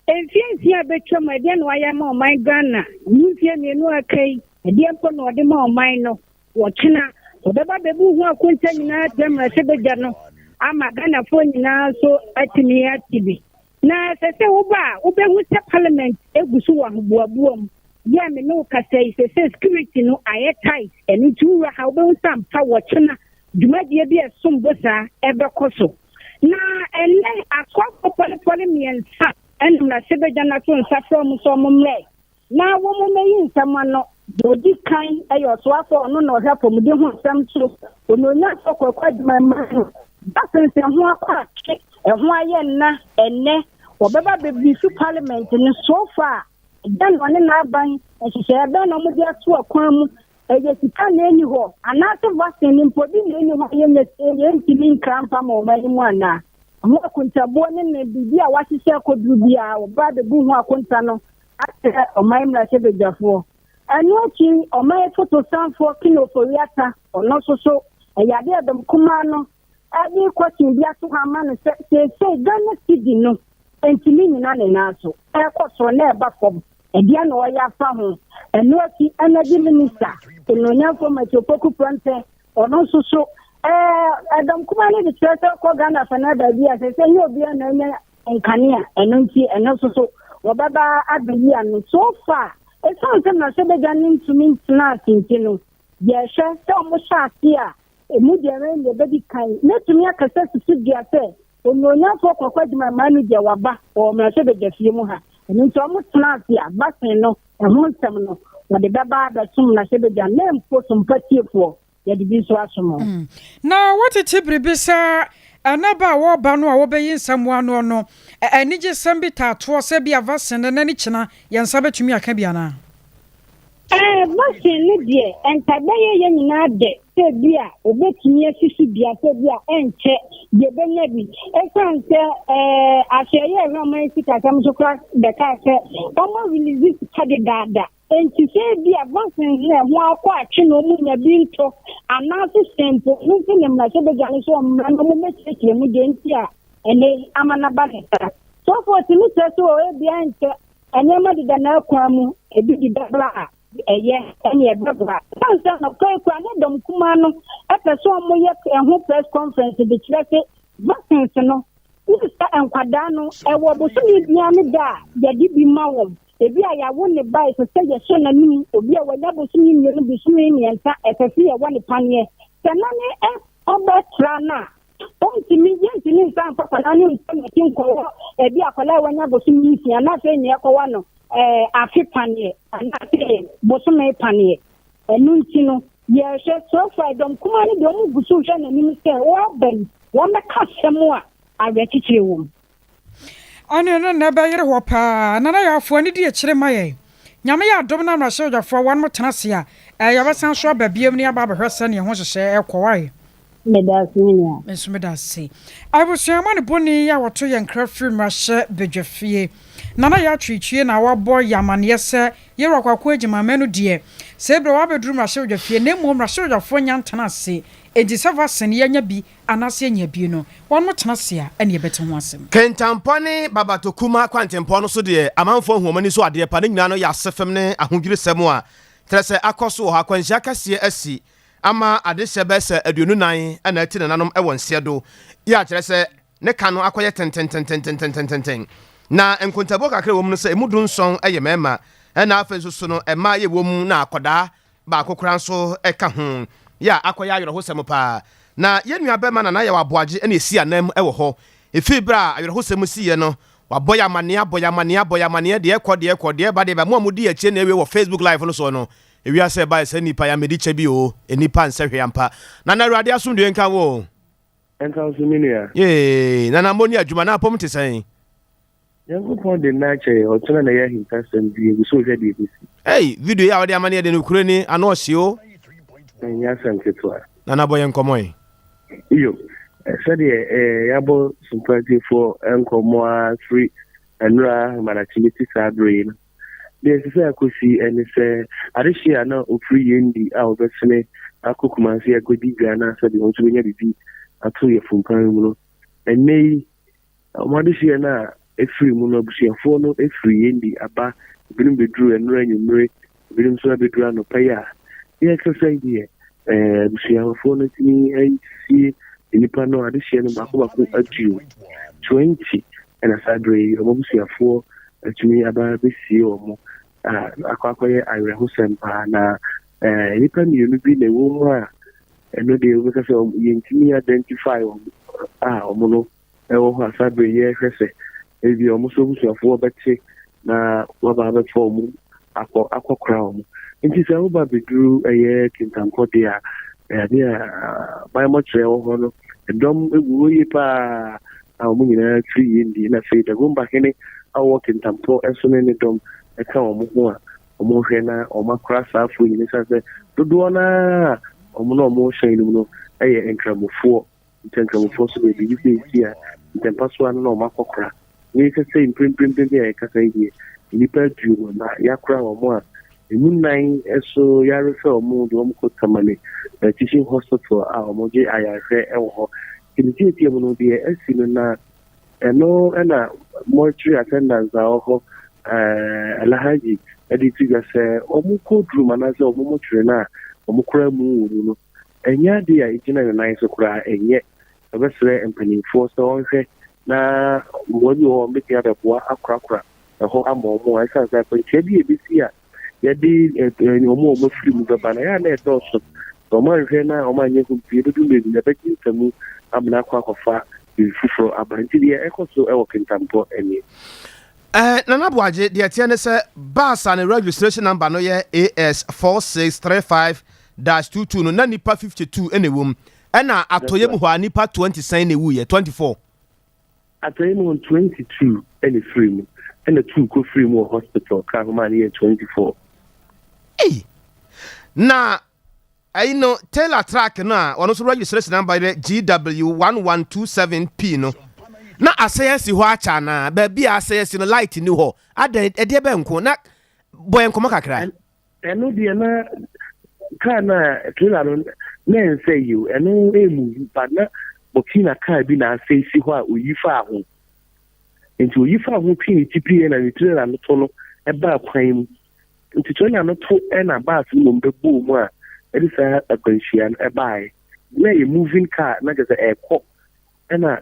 Mfie 6 a bɛtwa mu, ɛdeɛ na wayɛ ama ɔman Ghana ne mfie 2 aka yi, ɛdeɛ mpo na ɔde ma ɔman no, wɔkyena wɔbɛba bɛbu ho akonta nyinaa kyerɛ mmarahyɛbadwa no ama Ghanafoɔ nyinaa nso atumi ate bi. Na sɛ woba a, wobɛhu sɛ parliament egu so wɔ ahoboaboa mu. Yɛ me ne wo kasa yi, sɛ security no ayɛ tight. Ɛno nti wowura ha, wobɛhu sɛ ampa wɔkyena dwumadie bi a ɛsom bo saa ɛbɛkɔ so. Na ɛnɛ asoafoɔ pɔlepɔle mmiɛnsa ɛna mmarahyɛbadwa no ato nsa frɛ ɔmo sɛ ɔmo mmerɛ na wɔn mmɛyi nsɛm ano. Deɛ odi kan yɛ ɔsoafoɔ a ɔno na ɔhwɛ apɔmuden ho nsɛm so, Onuonyamfoɔ Kwaku Agyemang Manu. Basensɛn ho akɔ atwe ɛho ayɛ nna ɛnɛ wɔbɛba bebree so parliament no. So far, ɛdɛn na ɔne n'aban nhyehyɛeɛ bɛn na wɔde ato akwan mu? Ɛyɛ sika na ɛni hɔ anaasɛ vaccine no mpo bi na ɛni hɔ a yɛnyɛ yɛntumi nkra mfa ma wɔn anim anaa? Ho akontaboɔ ne ne biribi a wahyehyɛ akɔduru biara, wɔba abɛbu ho akonta no akyerɛ ɔman mmarahyɛbadwafoɔ. Ɛno akyi, ɔman fotosanfoɔ Ken Ofori-Atta, ɔno nso so ɛyɛ adeɛ dɔm kumaa no ɛde question bi ato hɔ ama no sɛ seesei Ghana cedi no ntumi nyina ne nan so, ɛkɔ soro na ɛba fam, ɛdeɛ na ɔyɛ afa ho? Ɛno akyi, Energy Minister Onuonyamfoɔ Matthew Opoku Prempeh, ɔno nso so ɛɛ ɛdɔm kumaa no de kyerɛ sɛ kɔ Ghana fa na baabi a sɛ nyɛ obiara na anya nkanea. Ɛno nti ɛno nso so wɔbɛba abɛyi ano. So far, ɛsiane sɛ mmarahyɛbadwa no ntumi ntena ase nti no, yɛhwɛ sɛ ɔmo hyɛ ase a, emu deɛ ɛbɛn deɛ ɛbɛdi kan. Mɛtumi akasa susu dua sɛ Onuonyamfoɔ Kwaku Agyemang Manu deɛ waba wɔ mmarahyɛbadwa fie mu ha. Ɛno nti ɔmo tena ase a, vaccine no ɛho nsɛm no wɔde bɛba abɛsom mmarahyɛbadwa na mpo so mpatiefoɔ yɛde bi nso asom wɔn. Na wɔtete biribi sɛ ɛnɛ ba a wɔreba no a wɔbɛyi nsɛm ano no, anigyesɛm bi taatoɔ sɛ bi a vaccine no n'ani kyena yɛn nsa bɛtumi aka bi anaa? Vaccine no deɛ, nka bɛyɛ yɛ nyinaa dɛ sɛ bi a obetumi asisi dua sɛ bi a ɛnkyɛ deɛ bɛnya bi, ɛsiane sɛ ahwɛyɛ ɛhwɛ ɔman sikasɛm so kora bɛka sɛ ɔmo release sika dedaada. Nti sɛ bi a vaccine no ɛho akɔ atwe na ɔmo nya bi ntɔ anaasɛ sɛ mpo no nso ne mmarahyɛbadwa no so ɔmmra na ɔmo mɛkyerɛkyerɛ mu deɛ nti a ɛnɛ ama n'aba ne saa. So far tumi kyerɛ sɛ ɔ ebia nkyɛ nneɛma deda n'akwan mu, ebi di bɛbla a ɛyɛ ɛne ɛbɛbla san sɛ nɔkora kura ne dɔm kumaa no ɛpɛ sɛ ɔmo yɛ ɛho press conference de kyerɛ sɛ vaccines no ne sɛ nkwadaa no ɛwɔ bosome biara ne da a yɛde bi ma wɔn. Ebi a yɛawo ne ba, ɛsɛ sɛ yɛhyɛ n'anim. Obi a wanya bosome 2, bosome 3, ɛsɛ sɛ yɛwɔ ne paneɛ sɛ na ne ɔbɛtra no a ɔntumi yɛntumi nsa mfa akwadaa no nkɔ n'akyi nkɔwɔ ebi akwadaa a wanya bosome 6 na afei nea ɛkɔwɔ no afe paneɛ anaasɛ bosome paneɛ. Ɛno nti no yɛhwɛ so far dɔm kumaa no deɛ, ɔmo gu so hwɛ n'anim sɛ wɔaba yi wɔmmɛka asɛm a awerɛkyekyere wɔ mu. Ɔne no na ɛbɛyere hɔ paa. Nana Yɛafoɔ ne di akyire ma yɛn. Nyame yɛ adom no mmarahyɛbadwafoɔ wɔn mo tena ase a, yɛbɛsan so aba biom ne aba abɛhwɛ sɛneɛ ho hyehyɛ ɛkɔ wae. Meda ase me nua. Me nso meda ase. Abusua amanebɔni yi a wɔto yɛn nkra firi mmarahyɛ badwafie, Nana Yaa Twitwie na wabɔ yɛn amaneɛ sɛ Yɛwura Kwaku Agyemang Manu deɛ, sɛi berɛ wabɛduru mmarahyɛ badwafie na mmom mmarahyɛ badwafoɔ nnya ntena ase, enti sɛ vaccine yɛanya bi anaasɛ yɛnnya bi no, wɔn tena ase a ɛne yɛbɛte ho asɛm. Kentampɔ ne Babatokuma kwantempɔn no so deɛ, amanfoɔ ahu wɔn ani so adeɛ pa, ne nyinaa no yɛ asefem ne ahodwirisɛm a kyerɛ sɛ akɔ so wɔ hɔ. Akwanhyia kɛseɛ asi ama adehyɛ bɛyɛ sɛ 24 na ati nananom wɔ nseɛ do yi a kyerɛ sɛ ne ka no akɔyɛ tententententententen. Na nkontabuo kakra a ɛwɔ mu no sɛ ɛmu dunson yɛ mmarima ɛna afei nso so no mmaa yɛ wɔ mu na akɔdaa baako koraa nso ka ho yɛ a akɔyɛ awerɛhosɛm paa. Na yɛn nua bɛrima Nana Yaw Aboagye na ɛsi anam wɔ hɔ. Ɛfiri berɛ a awerɛhosɛm siiɛ no wabɔ yɛ amaneɛ abɔ yɛ amaneɛ abɔ yɛ amaneɛ deɛ ɛkɔ deɛ ɛkɔ deɛ ɛba deɛ ɛba mo a modi akyire na ɛwie wɔ Facebook live no soɔ no Ewiase ɛbae sɛ nnipa ya medi kyɛ bi oo nnipa nsɛ hwee ampa Nana Awurade asomdwoe nka wo oo. Ɛnka wo nso me nua. Yee Nana mo ni adwuma na apom te sɛn. Nyankopɔn de nna akyɛ yɛn, ɔkyena na ɛyɛ ahintasɛm nti yɛgu so rehwɛ deɛ ɛbɛsi. Ei video yi a wode ama no yɛ de nokorɛ ni ano ɔhye o. Ɛnyɛ asɛm ketewa. Nana bɔ yɛn nkɔmmɔ ɛ. Iyo, sɛdeɛ yɛabɔ Sompa atiefoɔ nkɔmmɔ ara firi nnora ahemadakye bɛsi saa berɛ yi no, Deɛ ɛsɛ sɛ ɛkɔsi ne sɛ, adehyeɛ a na ɔfiri Yendi a ɔbɛsene akɔ Kumasi akɔdi dwa anaasɛ deɛ ɔno nso bɛnya biribi ato yafumpan mu no, ɛnnɛ yi, wɔn adehyeɛ no a ɛfiri mu no, abusuafoɔ no firi Yendi aba, ebinom bɛduru nnora anwummere, ebinom nso abɛduru anɔpa yi a, deɛ ɛsɛ sɛ deɛ abusuafoɔ no tumi asie nnipa no adehyeɛ no baako baako aduo, 20 Ɛna saa berɛ yi wɔn abusuafoɔ atumi aba abɛsie wɔn a akɔ akɔyɛ awerɛhosɛm paa na nnipa mmienu bi na ɛwɔ mu a ɛno deɛ wobɛka sɛ yɛntumi identify wɔn a wɔn no ɛwɔ hɔ a saa berɛ yi yɛhwɛ sɛ ebi wɔn nso abusuafoɔ bɛte na wɔaba abɛfa wɔn akɔ akɔkora wɔn nti sɛ woba bɛduru ɛyɛ kintankɔ deɛ a ɛde a bammɔkyerɛ wɔ hɔ no ɛdɔm egu hɔ yie paa a wɔn nyinaa firi Yendi na afei Dagomba hene a ɔwɔ Kintampo nso ne ne dɔm ka wɔn ho a wɔhwɛ na wɔakora saa afuo nyinaa ɛsiane sɛ dodoɔ no ara a wɔn na wɔwɔ hyɛn no mu no yɛ Nkramofoɔ nti Nkramofoɔ nso deɛ biribi sɛ ɛsi a ntɛmpa so ara no na wɔakɔkora. Wei sɛ sɛ mprempren a yɛkasa yi deɛ nnipa aduonu na yɛakora wɔn a ɛmu nnan so yɛarefɛ wɔn de wɔn kɔ Tamale Teaching Hospital a wɔgye ayarehwɛ wɔ hɔ. Nti ne tiatia mu no, deɛ asi no na ɛno na mortuary attendants a wɔ hɔ Alhaji de to dwa sɛ wɔn cold room anaasɛ wɔn mortuary no a wɔn kora mu wɔ mu no, ɛnyɛ adeɛ a ɛgyina ne nan so koraa, ɛnyɛ. Ɛbɛsrɛ mpanimfoɔ sɛ wɔnhwɛ na mmoa bi wɔ hɔ a wɔbɛtumi abɛboa akorakora ɛhɔ ama wɔn a ɛsiane sɛ akwanhyia bi a ɛbɛsi a yɛde wɔn a wɔafiri mu bɛba no, ɛyɛ a na ɛdɔɔso. Sɛ wɔanhwɛ na wɔanyɛ ho biribi, ɛbɛduru baabi no, ɛbɛgye nsamu amena akɔ akɔfa biribi foforɔ aba. Nti deɛ ɛkɔ so wɔ Kintampo nie. Eh, Nana Boagye, deɛ ɛteɛ ne sɛ bus a ne registration number no yɛ AS 4635-22 no, na nnipa 52 na ɛwɔ mu. Ɛna atɔeɛ mu hɔ a nnipa 20 sɛn na ɛwuiɛ? 24. Atɔeɛ mu hɔ 22 na ɛfirii mu, ɛna 2 kɔ firii mu wɔ hospital kaa ho maa no yɛɛ 24. Ei! Na ɛyi no Taylor truck no a ɔno nso registration number yɛ GW1127P no, na asɛe asi hɔ akyɛ anaa? Baabi a asɛe asi no light nni hɔ. Adɛn, ɛdeɛ bɛn nko? Na bɔ yɛn nkɔmmɔ kakra. Ɛno deɛ na car no a trailer no na ɛnsɛ yi o, ɛno ɛmuvu but na Burkina car bi na asɛe si hɔ a oyi faa ho. Nti oyi faa ho twe ne ti pii na ne trailer no to no ɛbaa kwan mu. Nti trailer no to ɛna bus no mmom bɛbɔɔ mu a ɛde saa akwanhyia no ɛbaeɛ. Na ɛyɛ moving car na kyerɛ sɛ ɛkɔ ɛna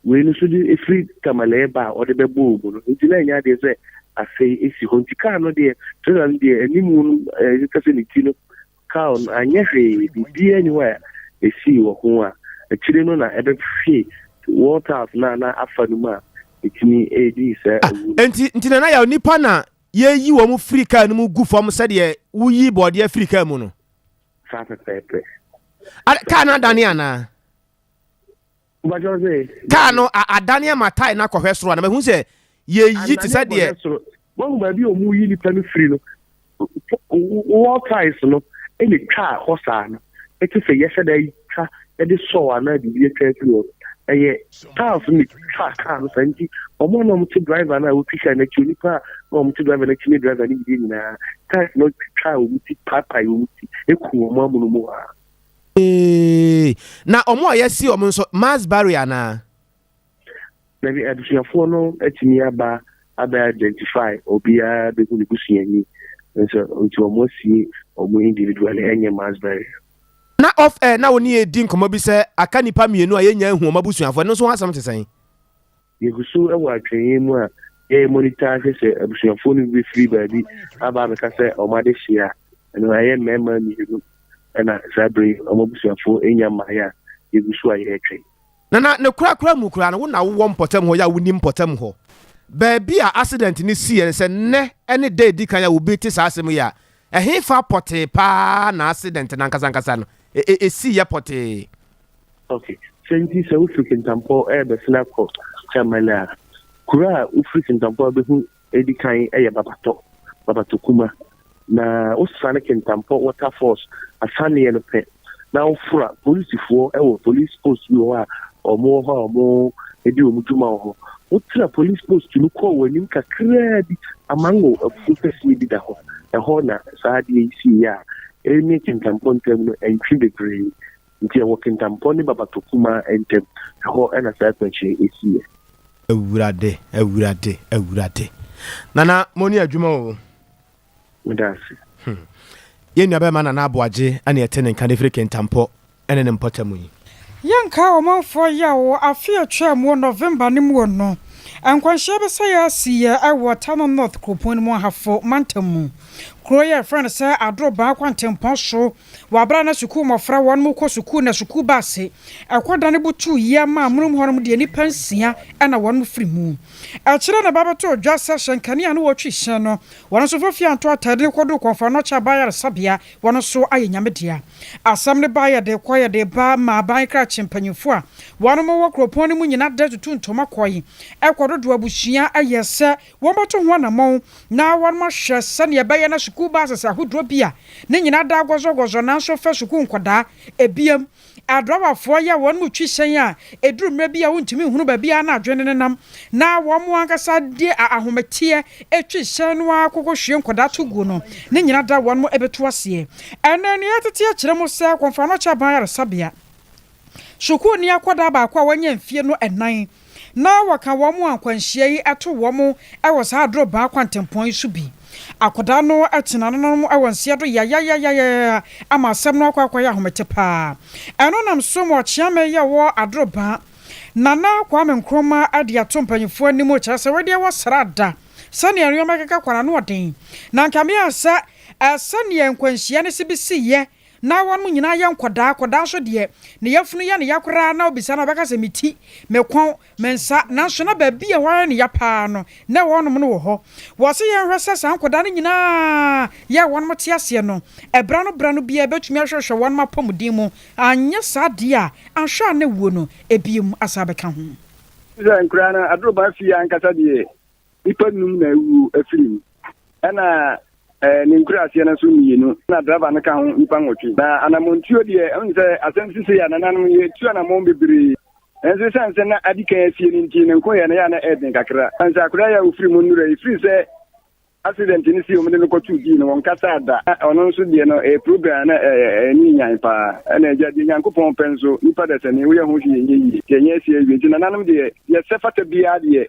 wei no nso de ɛfiri Tamale reba a ɔde bɛbɔɔ mu no nti na ɛnyɛ adeɛ sɛ asɛe ɛsi hɔ nti kaa no deɛ trailer no deɛ animu no ɛka sɛ ne ti no kaa no anyɛ hwee biribiara ni hɔ a ɛsii wɔ ho a akyire no na ɛbɛhwe water no a na afa no mu a ɛtumi ɛdi sɛ ah, ɛwu. Nti nti Nana Yaw nipa na yɛyi wɔn firi kaa no mu gu fam sɛdeɛ woyi bɔɔdeɛ firi kaa mu no. Saa pɛpɛɛpɛ. Kaa no adane anaa? Kaa no adane ama tae no akɔhwɛ soro anaa? Mahu sɛ yɛyi te sɛ deɛ. Wahu baabi a wɔyi nipa no firi no, wall tiles no ɛna twa hɔ saa no, ɛte sɛ yɛhyɛ da twa de sɔw anaa biribi atwa afiri hɔ. Ɛyɛ tiles no na etwaa kaa no saa nti wɔn a na wɔte driver no a otwi kaa no akyi, onipa a na wɔte driver no akyi ne driver no nyinaa nyinaa, tiles no twitwaa wɔn ti, paapae wɔn ti, ekum wɔn amono mu hɔ ara. Eeii na ɔmo a yɛasi ɔmo nso mass burial anaa? Dabi, abusuafoɔ no atumi aba abɛ identify obiara bɛhu ne busuani nso nti wɔn asie wɔn individually ɛnyɛ mass burial. Na off air na wo ne yɛn redi nkɔmmɔ bi sɛ aka nnipa mmienu a yɛnnya nhu wɔn abusuafoɔ, ɛno nso ho asɛm te sɛn? Yɛgu so wɔ atwɛnyɛ mu a yɛ monitor ahwɛ sɛ abusuafoɔ no bi bɛfiri baabi aba abɛka sɛ wɔn adehyeɛ a, ɛno ɛyɛ mmarima mmienu na saa berɛ yi wɔn abusuafoɔ nnya mmaeɛ a yɛgu so a yɛretwɛn. Nana, ne korakora mu koraa no, wo na wowɔ mpɔtam hɔ yi a wonim mpɔtam hɔ. Baabi a accident no siiɛ no, sɛ nnɛ ne da a ɛdi kan a obi te saa asɛm yi a, ɛhefa pɔtee paa na accident no ankasa ankasa no siiɛ pɔtee? Ok, sɛ nti sɛ wofiri Kintampo rebɛsene akɔ Tamale a, kuro a wofiri Kintampo a wobɛhu edi kan yɛ Babatɔ, Babatɔ Kuma. Na wosiane Kintampo Waterfalls asaneɛ no pɛ na woforo a, polisifoɔ wɔ police post bi wɔ hɔ a wɔwɔ hɔ a wɔdi wɔn dwuma wɔ hɔ. Wotra police post no kɔ w'anim kakraa bi, Amango afuo kɛseɛ bi da hɔ. Ɛhɔ na saa adeɛ yi siiɛ a ɛne Kintampo ntam no ɛntwe bebree. Nti ɛwɔ Kintampo ne Babatɔ Kumaa ntam. Ɛhɔ na saa akwanhyia yi siiɛ. Awurade, Awurade, Awurade. Nana, mo ne adwuma o. Meda ase. Hmm. Yɛn nuabɛrima Nana Aboagye ne ɛte ne nka de firi Kintampo ne ne mpɔtam yi. Yɛnkaa ɔmanfoɔ yaw afe a ɛtwaam wɔ November no mu no, nkwanhyia bɛsɛeɛ siiɛ wɔ Tano North kuropɔn no mu Ahafo mantam mu. Kuro yi a yɛfrɛ no sɛ Adorobaa kwantempɔn so Wɔ aber a na sukuu mbofra hɔn kɔ sukuu na sukuu baase kɔ dan butuw yie maa amonom hɔnom deɛ nnipa nsia na wɔn firi mu. Akyire na ɛba bɛtoo dwa sɛ hyɛnkani a na ɔretwi hyɛn no, wɔn nso fa fie anto atade no kɔduu Kɔmfo Anɔkye Aban Ayaresabea, wɔn nso ayɛ Nyame dea. Asɛm no baeɛ de kɔ yɛ de ba maa aban krakye mpanyimfoɔ a wɔn wɔ kuropɔn no mu nyina da tutu ntoma kɔe kɔdodoɔ abusua yɛ sɛ Wɔbɛto ho anammɔn na wɔahwɛ sɛnea ɛbɛyɛ na sukuu bases ahodoɔ bi a ne nyinaa da gɔzɔgɔzɔ nanso fɛ sukuu nkwadaa. Ebiem, adrawafoɔ yɛ wɔn mu twi hyɛn a ɛduru mmerɛ bi a wontumi nhunu baabi a na adwene no nenam na wɔn ankasa de ahometeɛ twi hyɛn no ara kɔkɔhwie nkwadaa to guo no, ne nyinaa da wɔn bɛtu aseɛ. Ɛnnɛ, nea yɛtete akyerɛ mu sɛ Kɔmfoanokyɛ Aban Ayaresabea Sukuuni akwadaa baako a wanya mfie no nnan na wɔka wɔn a nkwanhyia yi to wɔn wɔ saa adorobaa kwantempɔn yi so bi. Akwadaa no tena nananom wɔ nseɛ do yayayayaya ama asɛm no akɔ akɔyɛ ahomete paa. Ɛno nam so ma ɔkyeame yi a ɔwɔ adorobaa, Nana Kwame Nkrumah de ato mpanyinfoɔ anim kyerɛ sɛ wedeɛ wɔ srada sɛdeɛ nneɛma keka kɔ no ano ɔden na nka meyɛ sɛ sɛdeɛ nkwanhyia no si bi siiɛ Ná wɔn nyinaa yɛ nkwadaa. Akwadaa nso deɛ, ne yafunu yɛ no ya koraa na wobisa no a, ɔbɛka sɛ, Me ti, me kɔn, me nsa. Nanso na baabi a ɛhɔ ayɛ no ya paa no, na ɛhɔnom no wɔ hɔ. Wɔse yɛnhwɛ sɛ saa nkwadaa no nyinaa yɛ a wɔn te aseɛ no, ɛberɛ ano berɛ ano biara bɛtumi ahwɛhwɛ wɔn apɔmuden mu. Anyɛ saa deɛ a, anhwɛ a na wuo no biom asan abɛka ho. Sɛ nkoraa no adoroba fie ankasa deɛ Nnipa num na awuo afiri mu, ɛna ne nkuraaseɛ no nso mmienu, ɛna driver no ka ho nnipa nwɔtwe. Na anammɔntuo deɛ, ɛhu sɛ asɛm sisi a nananom yɛtu anammɔn bebree. Nanso ɛsiane sɛ na adi kan asie no nti, ne nkoyɛ no yɛ a na ɛyɛ den kakra. Ɛsiane sɛ akwadaa yi a ɔfiri mu nnura yi, firi sɛ accident no sii wɔn de no kɔtoo dii no, wɔnkasaa da. Na ɔno nso deɛ no, ɛyɛ program a na ɛne nyan paa. Ɛna agya deɛ Nyankopɔn pɛ nso, nipa dasani, woyɛ ho hwee nyɛ yie. Deɛ ɛnyɛ asi awie. Nti nananom deɛ, deɛ sɛ fata biara deɛ,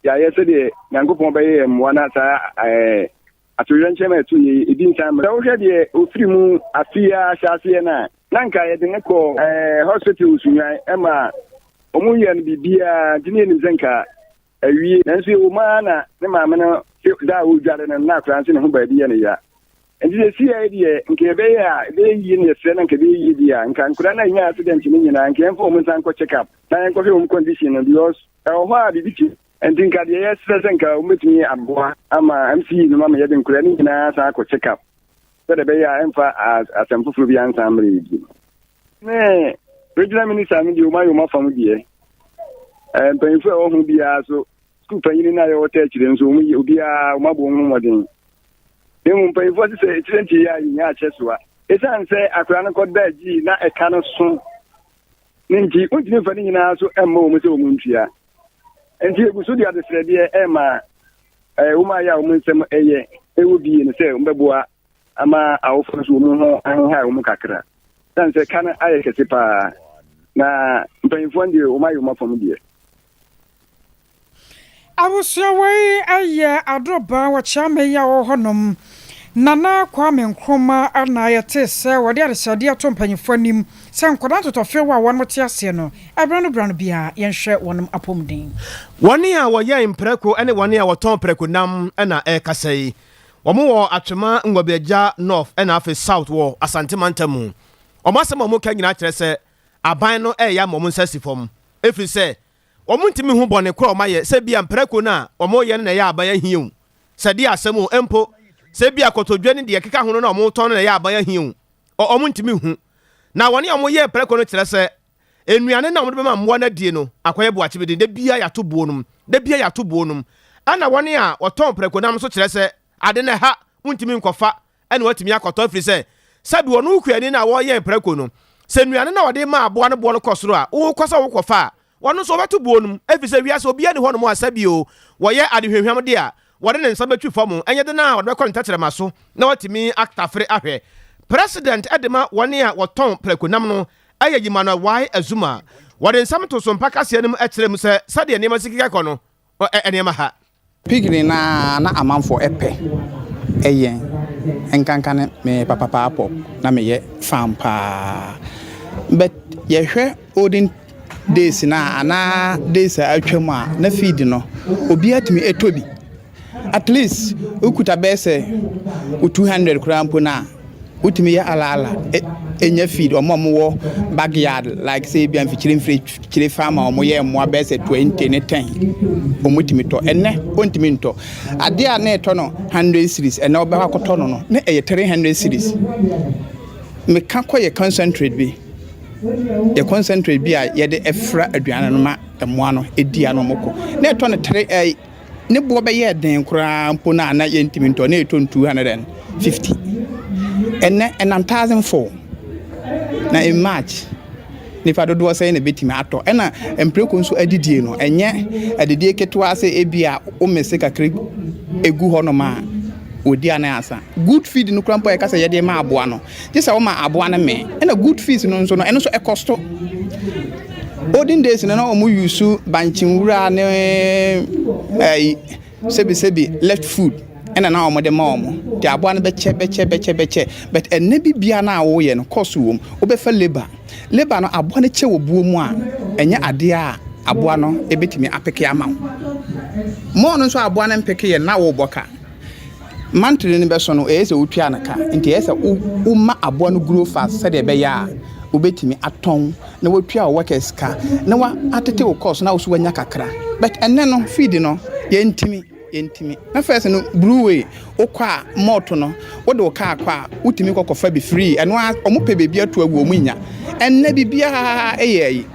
Yɛayɛ sɛdeɛ Nyankopɔn bɛyɛ yɛn mmoa na saa ɛɛ atoyerɛnkyɛm a ɛto yɛ yi ebi nsan mmra. Sɛ wohwɛ deɛ ɔfiri mu afe yi ara ahyɛaseɛ no a, na nka yɛde no kɔ ɛɛ hospital Sunyani ɛma wɔn yɛ no biribiara nti ne yɛnim sɛ nka awie. Nanso ɛwɔ mu ara na ne maame no da a ɔredware no na akwadaa nso ne ho baabi yɛ no ya. Nti sɛ siɛ deɛ nka yɛbɛyɛ a ɛbɛyɛ yie na yɛsrɛ na nka ɛbɛyɛ yie deɛ a nka nkwadaa no a ɛnya accident no nyinaa nka yɛmfa wɔn nsan nkɔ check up na yɛnkɔhwɛ wɔn condition no because Ɛwɔ hɔ a biribi te nti nka deɛ yɛsrɛ sɛ nka wɔbɛtumi aboa ama MCE no ama yɛde nkwadaa no nyinaa asan akɔ check up sɛdeɛ ɛbɛyɛ a ɛmfa asɛm foforɔ bi ansan mmerɛ yɛ bio. Ne regional minister no deɛ wɔn ayɛ wɔn afa mu deɛ mpanyinfoɔ a ɛwɔ ho biara so sukuu panyin no a yɛwɔ tɛ akyire nso wɔn yɛ obiara wɔn abɔ wɔn ho mmɔden. Na mmom mpanyinfoɔ sɛ sɛ etire nti yɛ a yɛnya akyɛ soa. Esiane sɛ akwadaa no kɔda gyi na ɛka no so. Ne nti, wontumi mfa ne nyinaa so mma wɔn sɛ wɔn ntua. Nti egu so de adesrɛdeɛ ɛma ɛɛ wɔn a yɛ a wɔn nsɛm ɛyɛ ɛwɔ bie no sɛ wɔbɛboa ama awofo nso wɔn ho ahehae wɔn kakra. Sane sɛ ka no ayɛ kɛse paa na mpanyinfoɔ no deɛ wɔn ayɛ wɔn afam deɛ. Abusua wei yɛ adorobaa wɔ Kyeame yi a ɔwɔ hɔ nom. Nana Kwame Nkrumah na yɛtee sɛ wɔde adesrɛdeɛ to mpanyinfoɔ anim sɛ nkwadaa ntotɔfew a wɔnom te aseɛ no, ɛberɛ no berɛ no biara yɛnhwɛ wɔnom apɔmuden. Wɔn a wɔyɛn mprako ne wɔn a wɔtɔn prako nam na ɛrekasa yi. Wɔn wɔ Atwema Ngɔbeagya North na afei South wɔ Asante mantam mu. Wɔn asɛm a wɔka nyinaa kyerɛ sɛ aban no reyɛ ama wɔn nsa asi fam ɛfiri sɛ Wɔntumi nhu bɔne koro a wɔayɛ, sɛ ebia mprako no a wɔreyɛ no na ɛyɛ aban ahia o, sɛ ɛdeɛ asɛm o, mpo sɛ ebia kotodwe ne deɛ ɛkeka ho no na wɔretɔn no na ɛyɛ aban ahia o, ɔ, wɔntumi nhu. Na wɔn a wɔyɛɛ mprako no kyerɛ sɛ nnuane no a wɔde bɛma mmoa no adie no akɔyɛ boakyebeden, da biara yɛato buo nom, da biara yɛato buo nom. Ɛna wɔn a wɔtɔn mprako nam nso kyerɛ sɛ ade no ɛha, wontumi nkɔfa na watumi akɔtɔ ɛfiri sɛ sɛbi ɔno wo kuani no a wɔreyɛn prako no, sɛ nnuane no a wɔde ma aboa no boɔ no kɔ soro a, wokɔ sɛ wokɔfa a, wɔno nso wɔbɛto buo no mu ɛfiri sɛ wiase obiara nni hɔnom a sɛbi o wɔyɛ ade hwamhwam de a wɔde ne nsa bɛtwi fam, ɛnyɛ den a wɔde bɛkɔ ne tɛkyerɛma so na watumi atafere ahwɛ. President de ma wɔn a wɔtɔn prako nam no yɛ Emmanuel Y. Azuma. Wɔde nsɛm too so mpa kaseɛ no mu kyerɛɛ mu sɛ sɛdeɛ nneɛma si keka kɔ no, nneɛma ha. Piggery no ara na amanfoɔ pɛ yɛn nkanka ne me papapaapɔ na meyɛ fan paa but yɛhwɛ olden days no a anaa days a atwam a na feed no obiara tumi tɔ bi at least wokuta bɛyɛ sɛ wo 200 koraa mpo no a Wotumi yɛ alaala nya feed wɔn a wɔwɔ backyard like sɛ ebia mfikyire mfikyire farm a wɔyɛ mmoa bɛyɛ sɛ 20 ne 10 wɔtumi tɔ. Ɛnnɛ wɔntumi ntɔ. Adeɛ a na ɛtɔ no 100 cedis ɛnnɛ wobɛkɔ akɔtɔ no no na ɛyɛ 300 cedis. Meka kɔ yɛ concentrate bi yɛ concentrate bi a yɛde fra aduane no ma mmoa no di a na wɔkɔ na ɛtɔ no 3 ɛɛ Ne boɔ bɛyɛɛ den koraa mpo no a na yɛntumi ntɔ, na yɛtɔ no 250. Ɛnnɛ ɛnam 1004. Na in March, nipa dodoɔ sɛn na ɛbɛtumi atɔ? Ɛna mprako nso adidie no, ɛnyɛ adidie ketewa sɛ ebi a womese kakra egu hɔnom a wɔdi a na asa. Good feed no koraa mpo a yɛka sɛ yɛde ma aboa no, Gye sɛ woma aboa no mee. Ɛna good fees no nso no, ɛno nso ɛkɔsto. Olden days no na wɔn use bankye nwura ne ɛyi sɛbi sɛbi left food ɛna na wɔn de ma wɔn. Nti aboa no bɛkyɛ bɛkyɛ bɛkyɛ bɛkyɛ. But ɛnɛ bi bia no a woyɛ no cost wɔ mu. Wobɛfa labour. Labour no aboa no kyɛ wɔ buo mu a ɛnyɛ adeɛ a aboa no ɛbɛtumi apeke ama wo. More no nso aboa no mpeke yɛ no na wobɔ ka. Monthly no bɛso no, ɛyɛ sɛ wotua no ka. Nti ɛyɛ sɛ woma aboa no grow fast sɛdeɛ ɛbɛyɛ a wobɛtumi atɔn na watua wo workers ka na watete wo cost na wo nso wanya kakra. But ɛnnɛ no, feed no, yɛntumi, yɛntumi. Na first no, brewery, wokɔ a, malt no, wode wo car kɔ a, wotumi kɔ kɔfa bi free. Ɛno ara, wɔpɛ baabi ato agu, wɔnnya. Ɛnnɛ biribiara yɛ ayi.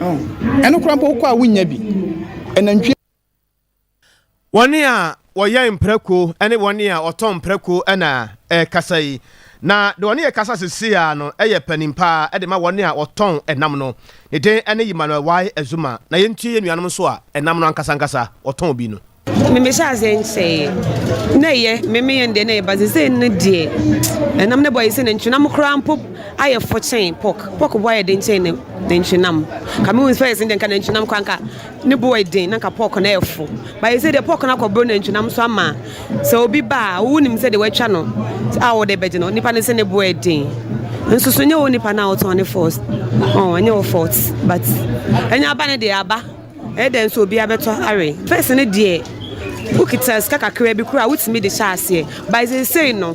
Ɛno koraa mpo wokɔ a wonnya bi. Ɛnantwie. Wɔn a wɔyɛn mprako ne wɔn a wɔtɔn mprako na ɛrekasa yi. Na deɛ ɔne yɛ kasa seesei ara no yɛ panin pa ara de ma wɔn a wɔtɔn nam no. Ne din ne Emmanuel Y. Azuma. Na yɛntie yɛn nuanom nso a nam no ankasa ankasa wɔtɔn bi no. Me mehyɛ aseɛ nkyɛeɛ na ɛyɛ me meyɛ no deɛ na ɛyɛ ba sesei no deɛ ɛnam ne bɔ ayɛ sɛ nantwinam koraa mpo ayɛ fo kyɛn pork pork bo ayɛ den kyɛn nantwinam ka mehu sɛ ɛsɛ deɛ nka nantwinam koraa nka Ne bo yɛ den na nka pork no yɛ fo. But yɛsɛ deɛ pork no akɔboro nantwinam so ama sɛ obi ba a wonim sɛ deɛ watwa no a wode bɛgye no nipa no sɛ ne bo yɛ den. Nso so nyɛ wo nipa no a wotɔn ne fault. Oh, ɛnyɛ wo fault but ɛnyɛ aba no deɛ aba. Ɛyɛ dɛn nso obiara bɛtɔ awe. First no deɛ wokita sika kakra bi koraa wotumi de hyɛ aseɛ but seesei no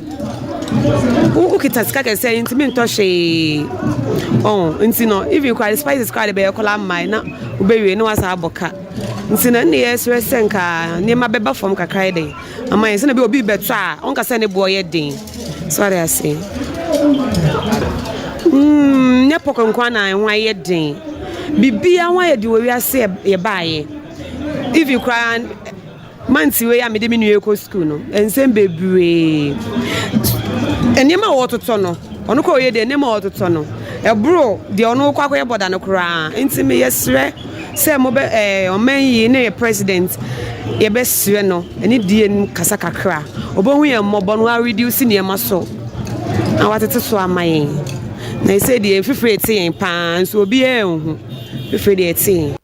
wokita sika kɛseɛ ntumi ntɔ hwee. Oh, nti no even koraa spices koraa de bɛyɛ koraa mmae na Wobɛwie na woasan abɔ ka. Nti no ɛnna yɛsrɛ sɛ nka nneɛma bɛba fam kakra yɛ dɛn ama yɛn sɛnea bi obi bɛtɔ a ɔnka sɛ ne boɔ yɛ den. So ade ase. Mm, nyɛ pɔkɔ nko na ɛho ayɛ den. Biribiara ho ayɛ den wɔ wiase yɛbaayɛ. Even koraa Months wei a mede me nua rekɔ sukuu no, nsɛm bebree. Nneɛma a wɔtotɔ no, ɔno kɔ ɔyɛ deɛ nneɛma a wɔtotɔ no. Ɛboro deɛ ɔno kɔ akɔyɛ bɔda no koraa. Nti me yɛsrɛ sɛ mobɛ ɛɛ ɔman yi ne yɛ president yɛbɛsrɛ no ɛne die no kasa kakra. Ɔbɛhu yɛn mmɔbɔ no wa reduce nneɛma so na watete so ama yɛn. Na ɛsɛ deɛ mfifire te yɛn paa nso obiara nhu. Mfifire deɛ ɛte yɛn.